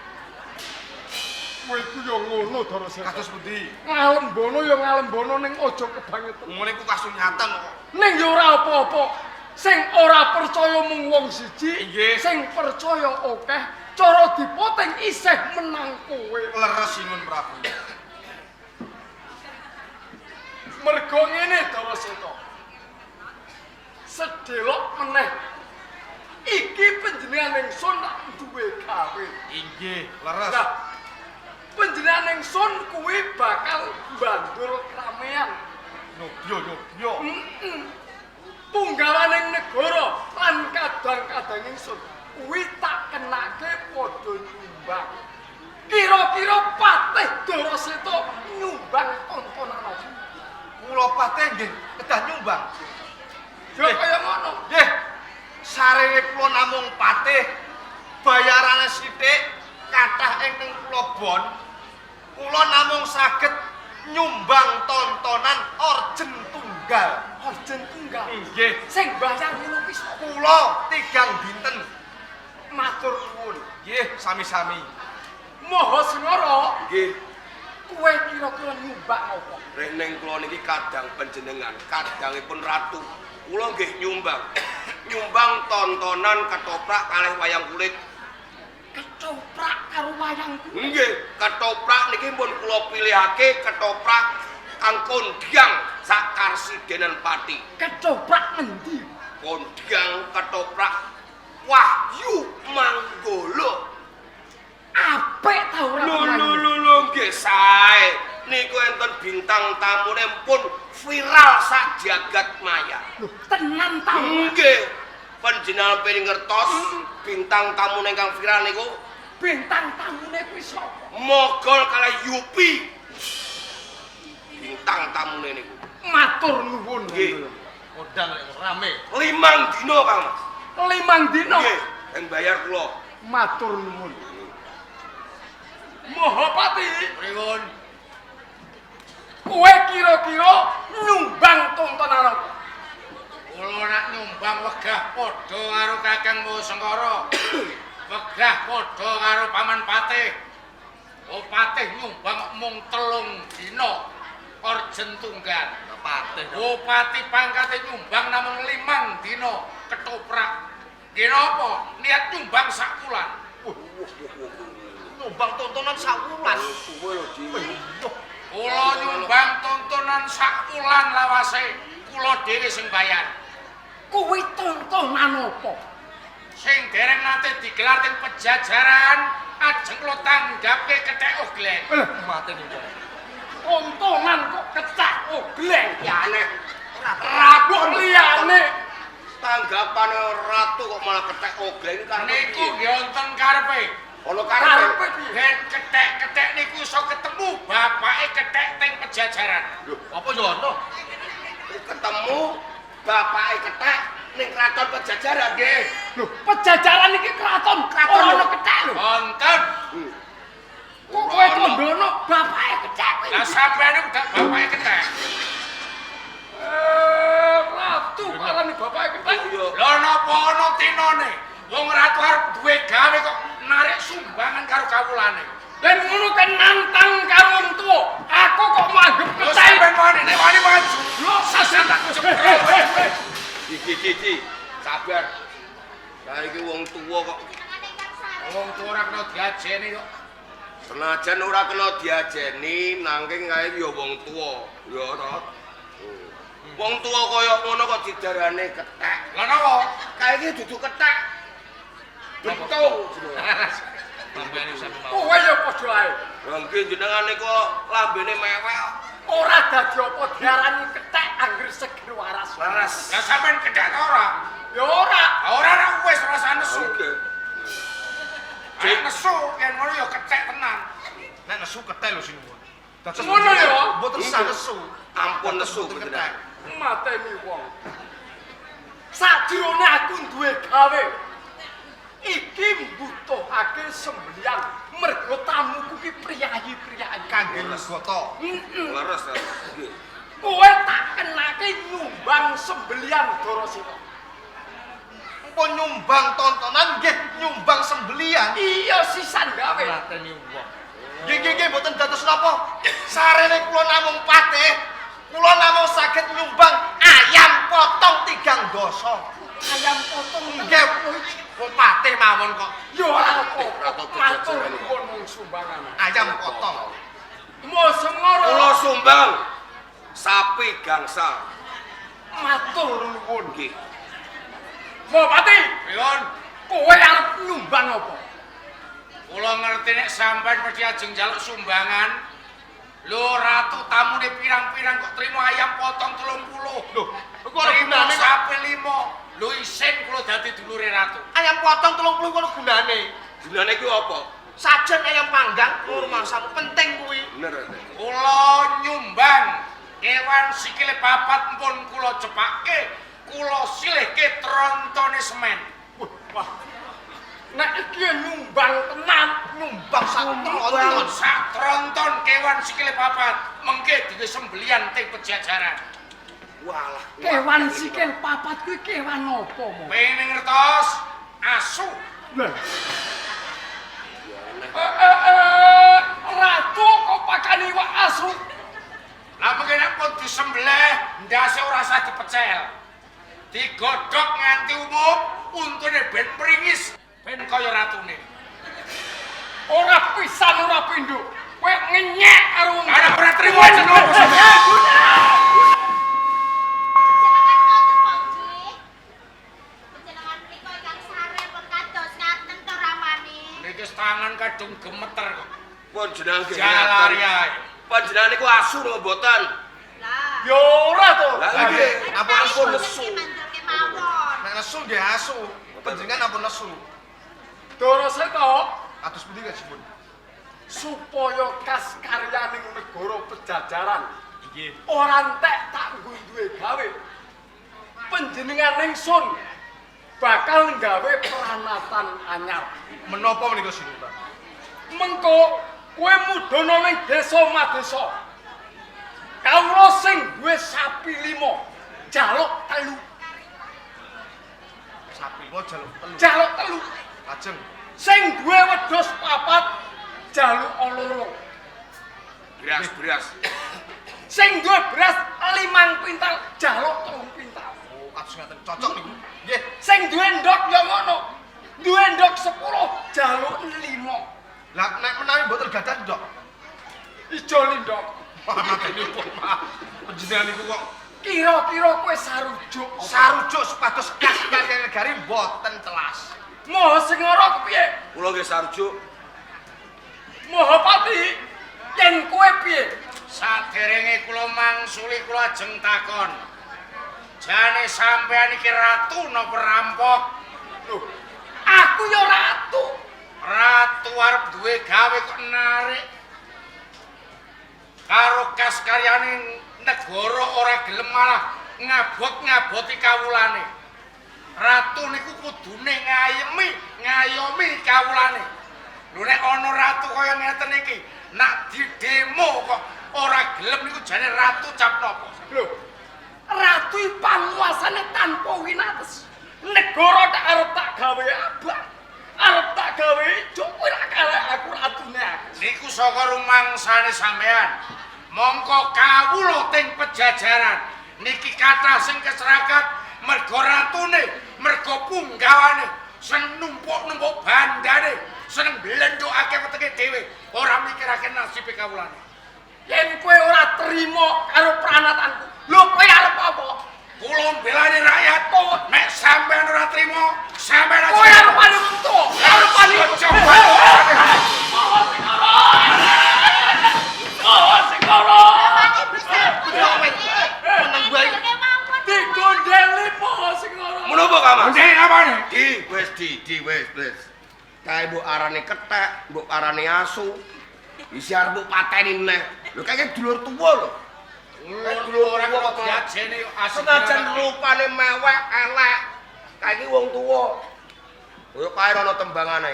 Kowe iku ya ngono Daraseta. Kados pundi? Ngalembono ya ngalembono ning aja kebangetan. Ngene iku kasunyatan kok. Ning ya ora apa-apa. Sing ora percaya mung wong siji, Nggih. sing percaya akeh, cara dipoting isih menang kowe. Leres Ingun Prabu. Mergo ngene Daraseta. Sedelok meneh. Iki panjenengan ingsun tak duwe gawe. Inggih, leres. Lah, panjenengan ingsun kuwi bakal bandul kramean. Nyobyo nyobyo. Punggawaning negara lan kadang-kadang ingsun kuwi tak kenake padha nyumbang. Kira-kira Patih Daraseta nyumbang tontonan apa? Kula patih nggih kedah nyumbang. Ya kaya ngono. Nggih. Sarene kula namung patih, bayarane sithik, kathah ingkang kula bon. Kula namung saged nyumbang tontonan orjen tunggal. Orjen tunggal. Nggih. Sing bayar ngono kuwi sapa? Kula tigang dinten. Matur nuwun. Nggih, sami-sami. Maha Sengara, Nggih. kowe kira-kira nyumbang apa? Reneng kula niki kadang panjenengan, kadangipun ratu. Kula nggih nyumbang. Nyumbang tontonan ketoprak kalih wayang kulit. Ketoprak karo wayang kulit. Nggih, ketoprak niki pun kula pilihake ketoprak kang kondang sak karsidenan Pati. Ketoprak ngendi? Kondang ketoprak Wahyu Manggolo. Apik ta ora? Lho lho lho lho nggih sae. Niku enten bintang tamune pun viral sak jagat maya. Lho, tenan ta ora? Nggih. Panjenengan pengin ngertos bintang tamune ingkang viral niku Bintang tamune kuwi sapa? Mogol kalih Yupi. Bintang tamune niku. Matur nuwun. Nggih. Kondang lek rame. 5 dina Kang Mas. 5 dina. Nggih, sing bayar kula. Matur nuwun. Mahapati, Pripun? kowe kira-kira nyumbang tontonan apa? Kula nak nyumbang wegah padha karo Kakang Sengkara. Wegah padha karo Paman Patih. Oh Patih nyumbang mung 3 dina. Orjen tunggal. Patih. Oh Patih pangkate nyumbang namung 5 dina ketoprak. Nggih napa? Niat nyumbang sak wulan. Nyumbang tontonan sak wulan. Suwe lho, Di. Kula nyumbang tontonan sak wulan lawase. Kula dhewe sing bayar. Kuwi tontonan apa? Sing dereng nate digelar teng Pejajaran, ajeng kula tanggapke kethek ogleng. Lah, Mate niku. tontonan kok kecak ogleng. Ya aneh. Ratu liyane. Tanggapane ratu kok malah kethek ogleng iki karepe Niku piye? nggih wonten karepe. Ana karepe. Karepe piye? Ben kethek-kethek niku iso ketemu bapake kethek teng Pejajaran. Apa yo ono? Ketemu bapake kethek ning kraton Pejajaran nggih. Lho, Pejajaran iki kraton, ora ana kethek lho. Wonten. Kok kowe kandhana bapake kethek kuwi? Lah sampeyan niku gak bapake kethek. Eh, ratu arane bapake kethek. Iya. Lha napa ana tinone? Wong ratu arep duwe gawe kok narik sumbangan karo kawulane. Lan ngono kan nantang karo wong tuwa. Aku kok manggep Lho kethek. sampeyan wani nek wani maju. Lho, Sasen tak jebrol. Iki iki iki. Sabar. Lah iki wong tuwa kok Wong tuwa ora kena diajeni kok. senajan ora kena diajeni nanging kae ya wong tuwa. Ya to. Wong tuwa kaya ngono kok didarane kethek. Lah napa? Kae iki dudu kethek. Betung jenenge. Sampeyan iso mawon. Kowe ya padha ae. Lah nggih jenengan niku lambene mewek kok. Ora dadi apa diarani kethek angger seger waras. Leres. Lah sampeyan kethek ta ora? Ya ora. Lah ora ora wis rasane nesu. Oke. Nek nesu yen ngono ya kethek tenan. Nek nesu kethek lho sinuwun. Dados Ngono ya? Mboten sah nesu. Ampun nesu Mboten panjenengan. kethek. Mateni wong. Sajrone aku duwe gawe. Iki mbutuhake sembelian mergo tamuku ki priyayi-priyayi. Kangge legata. Heeh. Leres. Nggih. Kowe tak kenake nyumbang sembelian Dorosita. Empun nyumbang tontonan nggih nyumbang sembelian. Iya sisan gawe. Mateni wong. Nggih nggih nggih mboten dados napa. Sarene kula namung patih, kula namung saged nyumbang ayam potong 3 dasa. Ayam potong Nggih, wong patih mawon kok. Ya ora apa-apa. Matur nuwun mung sumbangan. Ayam potong. Mo sengoro. Kula sumbang sapi gangsal. Matur nuwun. Nggih. Mopati, Pripun? kowe arep nyumbang apa? Kula ngerti nek sampean mesti ajeng njaluk sumbangan. Lho ratu tamune pirang-pirang kok trimo ayam potong 30. Lho, iku ora Trimo gunane kok. sapi 5. Lho isin kula dadi dulure ratu. Ayam potong 30 iku ana gunane. Gunane kuwi apa? Sajen ayam panggang rumangsamu penting kuwi. Bener. Kula nyumbang kewan sikile papat pun kula cepake, kula silihke trontone semen. Wah. Nek iki nyumbang tenan, Nyumbang sak tronton. Sak tronton kewan sikile papat, mengke diwe sembelian teng pejajaran. Walah. Kewan sikil papat kuwi kewan apa mo? Pengen ngertos? Asu. Lah. Ratu kok pakani iwak asu? Lah mengke nek pun disembelih, ndase ora usah dipecel. Digodhog nganti umum, untune ben pringis, ben kaya ratune. Ora pisan ora pindho. Kowe ngenyek karo wong. Lah ora trimo jeneng apa sampeyan? Jenengan ngoten kok nggih. Panjenengan menika ingkang sare pun kados ngaten to ramane. Niki tangan kadung gemeter kok. Pun jenengan nggih. Jalari ae. Panjenengan niku asu napa mboten? Lah. Ya ora to. Lah nggih, Ampun ampun nesu. nesu. Mandor kemawon. Nek nesu nggih asu. Panjenengan ampun nesu. Doroseta Kados pundi kajipun? supaya kas karyaning negara pejajaran Nggih. ora entek tak nggo duwe gawe. Panjenengan ingsun bakal nggawe pranatan anyar. Menapa menika sinuwun? Mengko kowe mudhana ning desa madesa. Kawula sing duwe sapi 5, jaluk 3, Sapi limo jaluk 3. jaluk 3. Lajeng Sing duwe wedhus 4, jaluk 2. Beras, beras. Sing duwe beras 5 kuintal, jaluk 3 kuintal. oh kados ngaten cocok niku. Nggih. Sing duwe ndok ya ngono. Duwe ndok 10, jaluk 5. Lah nek menawi mboten gadah ndok. Ijoli ndok. Mateni pun Pak. Panjenengan niku kok Kira-kira kowe sarujuk apa? sarujuk supados kas karya negari mboten telas. Moho sing ora kepiye? Kula nggih sarujuk. Mohopati yen kowe piye? Saderenge kula mangsuli kula ajeng takon. Jane sampean iki ratu napa rampok? Lho, aku ya ratu. Ratu arep duwe gawe kok narik. Karo kas karyane negara ora gelem malah ngabot-ngaboti kawulane. Ratu niku kudune ngayemi, ngayomi kawulane. Lho nek ana ratu kaya ngeten iki, nak didemo kok ora gelem niku jane ratu cap napa? Lho, ratu iki panguasane tanpa winates. Negara tak arep tak gawe abang, arep tak gawe ijo, kowe ora karek aku ratune aku. Niku saka rumangsane sampean. Mongko kawula teng pejajaran. Niki kathah sing keserakat mergo ratune, mergo punggawane, seneng numpuk-numpuk bandane, seneng blendhokake wetenge dhewe, ora mikirake nasibe kawulane. Yen kowe ora trima karo pranatanku, lho kowe arep apa? Kula mbelani rakyat, nek sampean ora trima, sampean aja. Kowe arep wani wong tuwa, arep wani Aja. Oh, sing ora. Ramane bisa. Meneng wae. Kemawon. Digondeli po sing ora. Menapa, Kang Mas? Ndek apane? Di wis di wis wis. Kae mbok arane kethek Arane asu. Isi arep mbok pateni neh. Lho kaya dulur tuwa lho. Dulur ora kok diajeni asik. Senajan rupane mewek elek, kae iki wong tuwa. Kaya kae ana tembangane.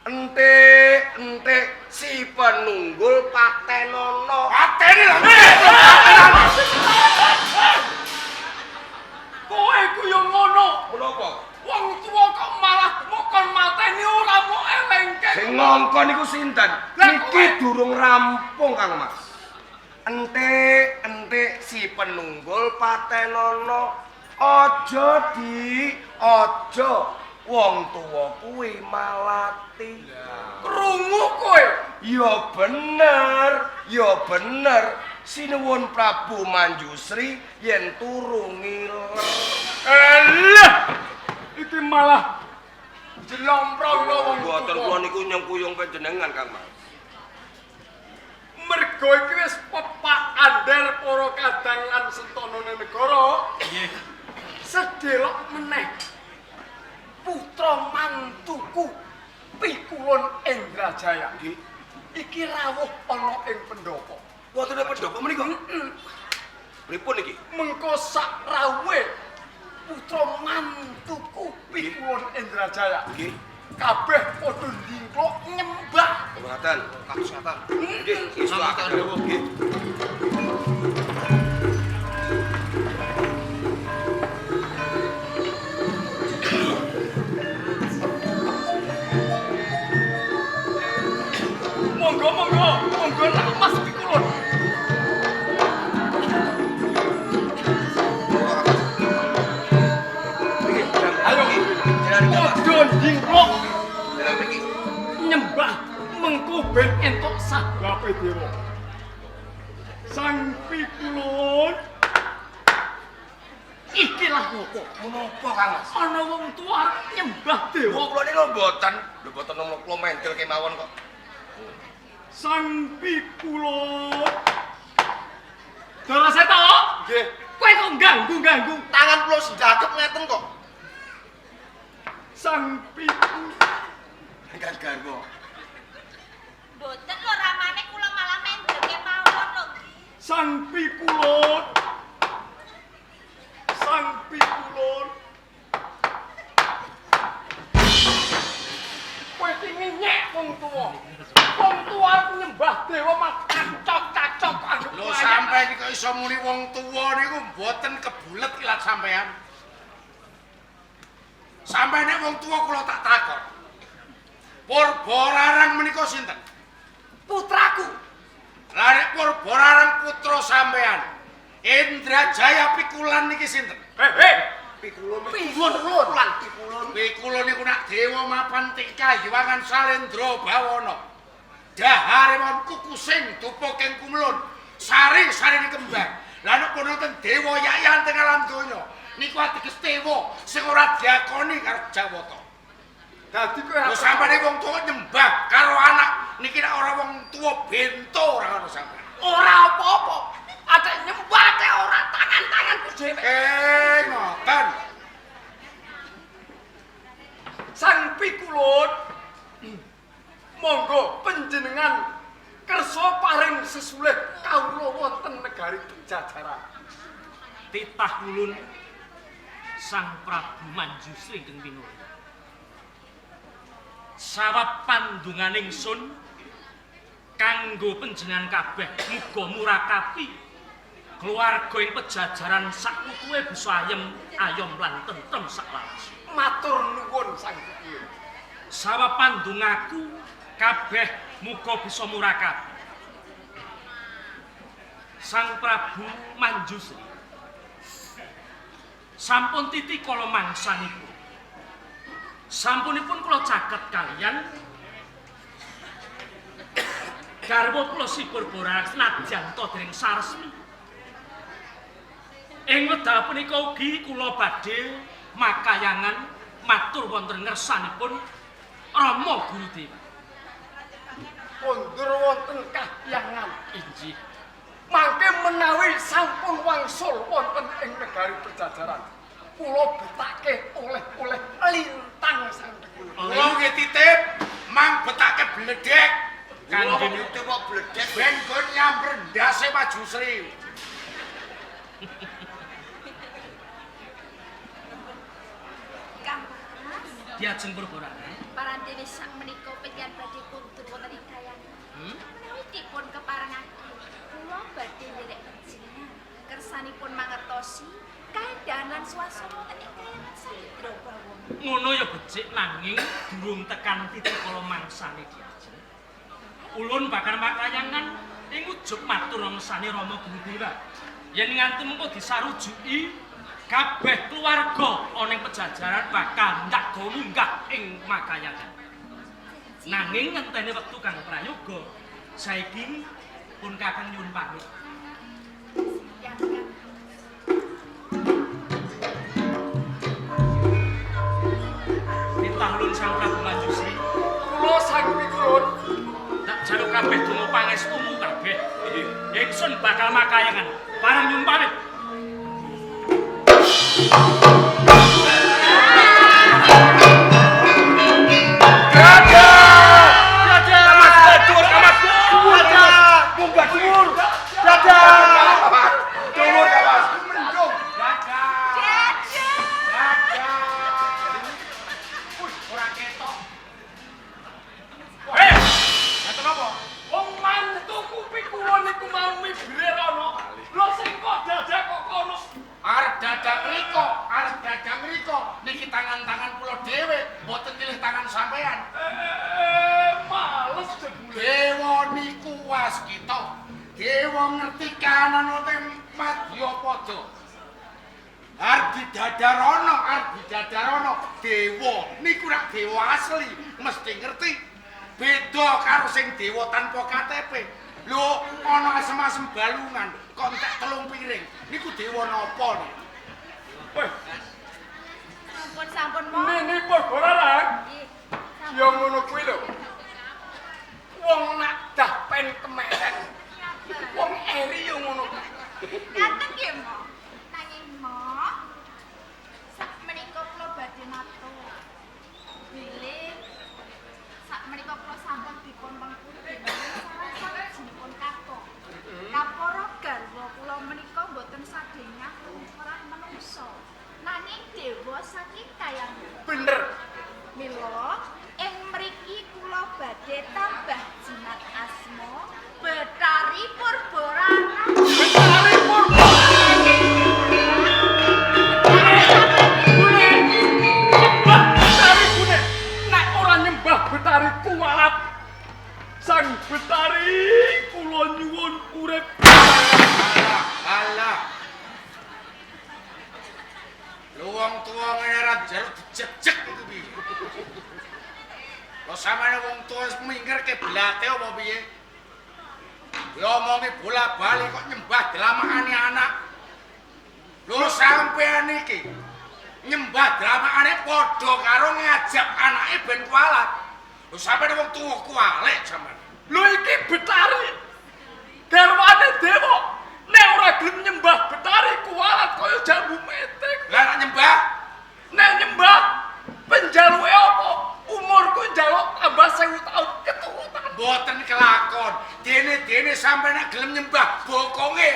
Entik, entik si penunggul patenono. Pateni lho. Kowe ku yo ngono. Menapa? Wong tuwa kok malah mokon mateni ora mok elengke. Sing ngongkon niku sinten? Niki durung rampung, Kang Mas. Entik, entik si penunggul patenono. Aja di, aja wong tuwa kuwi malati. Krungu kowe. Ya bener, ya bener. Sinuwun Prabu Manjusri yen turu ngiler. Elah. Iki malah jlomprong wong tuwa. Mboten kula niku nyengkuyung panjenengan, Kang Mas. Mergo iki wis pepak andher para kadang lan sentonone negara. Nggih. Sedelok meneh putra mantuku Pikulun Indrajaya. Nggih. Iki rawuh ana ing pendopo. Wonten pendopo menika? Heeh. Pripun iki? Mengko sak rawuhe putra mantuku Pikulun Indrajaya. Nggih. Kabeh padha ndingkluk nyembah. Ngaten, kados ngaten. Nggih, iso nggih. Monggo, monggo, monggo nak Mas Pikulun. Ayo, padha ndingkluk nyembah mengko ben entuk sababe dewa. Sang Pikulun ikilah ngopo? Menapa, Kang Mas? Ana wong tuwa arep nyembah dewa. Kula niku mboten, lho mboten namung kula mendel kemawon kok. Sang Pikulun. Dara Seta? Nggih. Kowe kok ganggu-ganggu? Tangan kula sendakep ngeten kok. Sang Pikulun. Ingkang garwa. Mboten lho ramane kula malah mendel kemawon lho. Sang Pikulun. Sang Pikulun. Kowe iki ngenyek wong tuwa. Wong tuwa arep nyembah dewa malah cacok-cacok anggep Lho sampeyan iki kok iso muni wong tuwa niku mboten kebulet ilat sampeyan. Sampeyan nek wong tuwa kula tak takon. Purbararang menika sinten? Putraku. Lah nek Purbararang putra sampeyan, Indrajaya Pikulan niki sinten? Heh. Pikulun. Pikulun. Pikulun. Pikulun niku nak dewa mapan tikayiwangan Salendra Bawana. Dahare mon kukusing dupa keng kumlun, sari-sarine kembang. Lah nek pun wonten dewa yayan teng alam donya, niku ateges dewa sing ora diakoni karo Jawata. Dadi kowe Lho sampane wong tuwa nyembah karo anak niki nek ora wong tuwa bento ora ngono sampean. Ora apa-apa. Atek nyembah atek ora tangan-tanganku dhewe. Ngoten. Sang Pikulun, monggo panjenengan kersa paring sesulih kawula wonten negari Pajajaran. Titah ulun Sang Prabu Manjusri ingkang pinulya. Sawab pandungan ingsun kanggo panjenengan kabeh muga murakapi keluarga ing Pajajaran sakutuhe bisa ayem ayom lan tentrem saklawase. Matur nuwun Sang Pikulun. Sawab pandungaku kabeh muga bisa murakapi. Sang Prabu Manjusri sampun titi kala mangsanipun. Sampunipun kula caket kaliyan garwa kula si Purbararang senajan ta dereng saresmi. Ing wekdal punika ugi kula badhe makayangan matur wonten ngersanipun Rama Gurudewa. Kondur wonten kahyangan. Inggih. Mangke menawi sampun wangsul wonten ing negari Pajajaran, kula betake oleh-oleh lintang Sang Pikulun. Kula nggih titip Mang betake bledek. Kanjeng Kandhane kok bledek. Ben gon nyamper ndase Majusri. Kang Mas, Diajeng Purbarana. Parantene sak menika pengen badhe kundur wonten ing kayangan. Menawi dipun keparengake, kula badhe nderek panjenengan kersanipun mangertosi kaendahan lan swasana wonten ing kayangan Samudra Bawana. Ngono ya becik nanging durung tekan titik kala mangsane diajeng. Ulun bakal makayangan ing ujug matur ngersane Rama Guru Dewa. Yen nganti mengko disarujuki kabeh keluarga ana ing pejajaran bakal ndak go munggah ing makayangan. Nanging ngenteni wektu kang prayoga, saiki pun kakang nyuwun pamit. Siap, Kang. Titah ulun Sang Prabu Manjusri, Kula sang pikulun tak jaluk kabeh donga pangestumu kabeh. Ingsun bakal makayangan. Barang nyuwun pamit. Kamas dhuwur, kamas. Dadah. Munggah dhuwur. Dadah. Dhuwur Kamas. Mendung. Dadah. Dadah. Dadah. Wih, ora ketok. Eh, Ngaten apa? wong mantuku pikulun niku mau mibire rono. Lho sing kok dadak kok kono. Arep dadak mriko, arep dadak mriko. Niki tangan-tangan kula dhewe, mboten milih tangan sampean. Males jebule. Dewa niku waskita. Dewa ngerti kahanan wonten madyapada. Arep didadarono, arep didadarono. Dewa niku rak dewa asli, mesti ngerti. Beda karo sing dewa tanpa KTP. Lho, ana asem-asem balungan, kok entek 3 piring. Niku dewa napa niku? Weh, Sampun sampun mo. nini Purbarana. Nggih. Ya ngono kuwi lho. Wong nak dah pen kemeren. Wong eri yo ngono kuwi. Ngaten nggih, Mo. Nanging Mo, sak menika kula badhe matur. Bilih sak menika kula sampun dipun pengku dening salah sawijinipun kato. Kapara garwa kula menika mboten sadhengah ora menungsa. Nanging dewa saking kayangan. Bener. Mila ing mriki kula badhe tambah jimat asma Betari Purbarana. Betari Purbarana. Bune, nyembah Betari Bune. Nek ora nyembah Betari kuwalat. Sang Betari kula nyuwun urip. Alah, alah. Lho wong tuwa ngene ra njaluk dijejeg iku piye? Lho sampeyan wong tuwa wis minggir kiblate apa piye? Diomongi bola-bali kok nyembah dlamakane anak. Lho sampeyan iki nyembah dlamakane padha karo ngajak anake ben kualat. Lho sampeyan wong tuwa kualik sampeyan. Lho iki Betari. Garwane dewa. Nek ora gelem nyembah Betari kualat kaya jambu metik. Lah nek nyembah Nek nyembah penjaluke apa? Umurku njaluk tambah 1000 tahun keturutan. Mboten kelakon. Dene-dene sampeyan nek gelem nyembah bokonge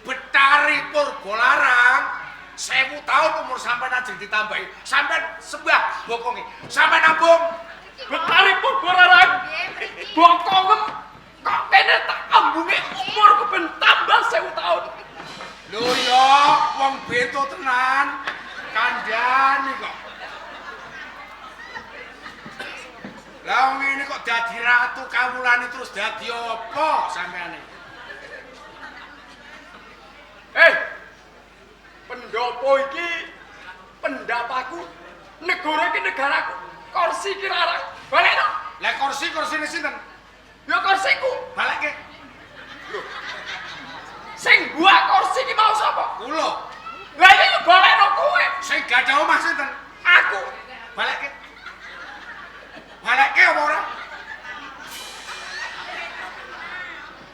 Betari Purbalarang 1000 tahun umur sampeyan ajeng ditambahi. Sampeyan sembah bokonge. Sampeyan nabung Betari Purbalarang. Nggih, mriki. Bokongem kok kene tak ambunge umurku ben tambah 1000 tahun. Lho ya, wong bento tenan. Kandhane kok. Lah wong ngene kok dadi ratu kawulane terus dadi apa sampeane? Eh. Pendopo iki pendapaku, negara iki negaraku. Kursi iki larang. Balekno. Lah kursi-kursine sinten? Ya kursiku. Balekke Sing buak kursi iki mau sapa? kula. Lah iki yo balekno kowe. Sing gadah omah sinten? Aku. Balekke. Balekke apa ora?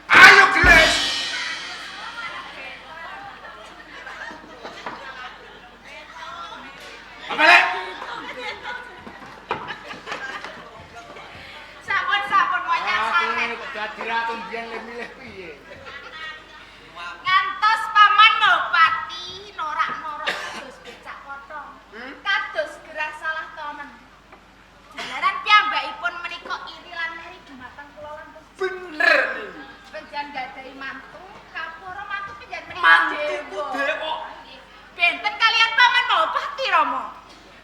Ayo gelis. Balik. Dadi ratu mbiyen le milih piye? Ngantos Paman Mahapati norak-norak kados becak potong. Kados gerah salah tonen. Jalaran piyambakipun menika iri lan meri dumateng kula lan Bener niki. Penjenengan gadahi mantu, kapura mantu penjenengan menika Mantuku dewa. Benten kalian Paman Mahapati Rama.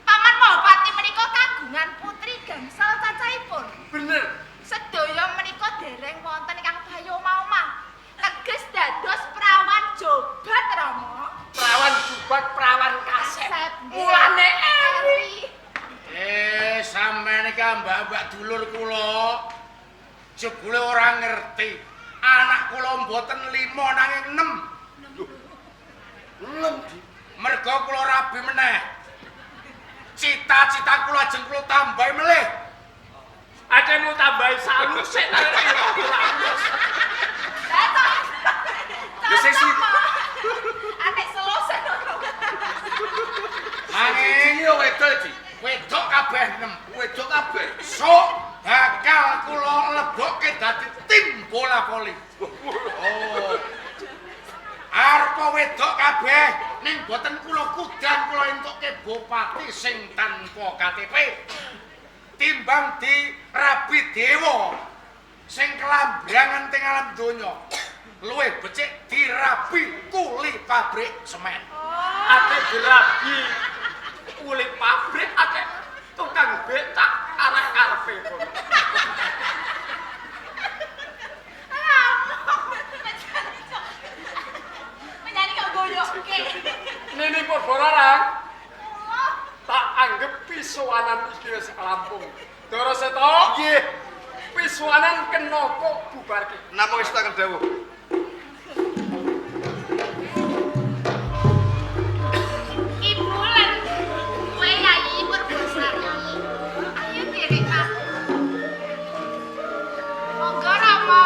Paman Mahapati menika kagungan putri gangsal cacahipun. Bener. Sedaya menika dereng wonten ingkang payu omah-omah. Teges dados prawan jobat Rama. Prawan jubat, prawan kasep. Kasep. Mulane eri. Sampeyan iki mbak-mbak dulur kula. Jebule ora ngerti. Anak kula mboten 5 nanging 6. 6. Merga kula rabi meneh. Cita-cita kula ajeng kula tambahi melih. Acemu tambahi salu sik nang ora. Lah sing si- Anek seloseh. Nanging Iki yo wedok iki. wedok kabeh 6. Wedok kabeh. Sok bakal kula lebokke dadi tim bola voli. Oh. Arep wedok kabeh ning boten kula kudan kula entukke bupati sing tanpa KTP. Timbang di rabi dewa sing kelambrangan teng alam donya. Luwih becik dirabi kuli pabrik semen. Ate dirabi kuli pabrik ate tukang becak arek karepe kono. Menjadi kok goyokke. Nini Purbararang tak anggap pisuanan iki wis rampung. Ndara Seta, Nggih. pisuanan kena kok bubarke. Namung istaken dawuh. Ibu lan kowe Yayi Purbasari. Ayo derek aku. Monggo Rama.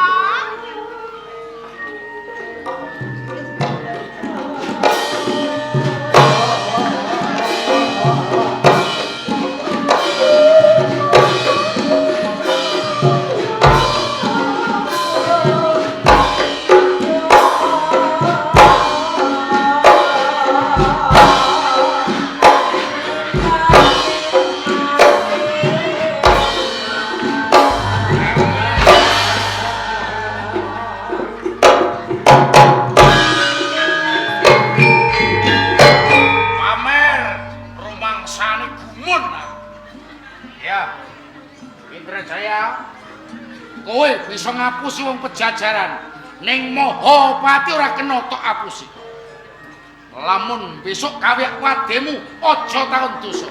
Pamer rumangsane gumun aku. Ya. Indrajaya, kowe bisa ngapusi wong pejajaran ning Mahapati ora kena tok apusi. Lamun besok kawe wademu aja taun dosa.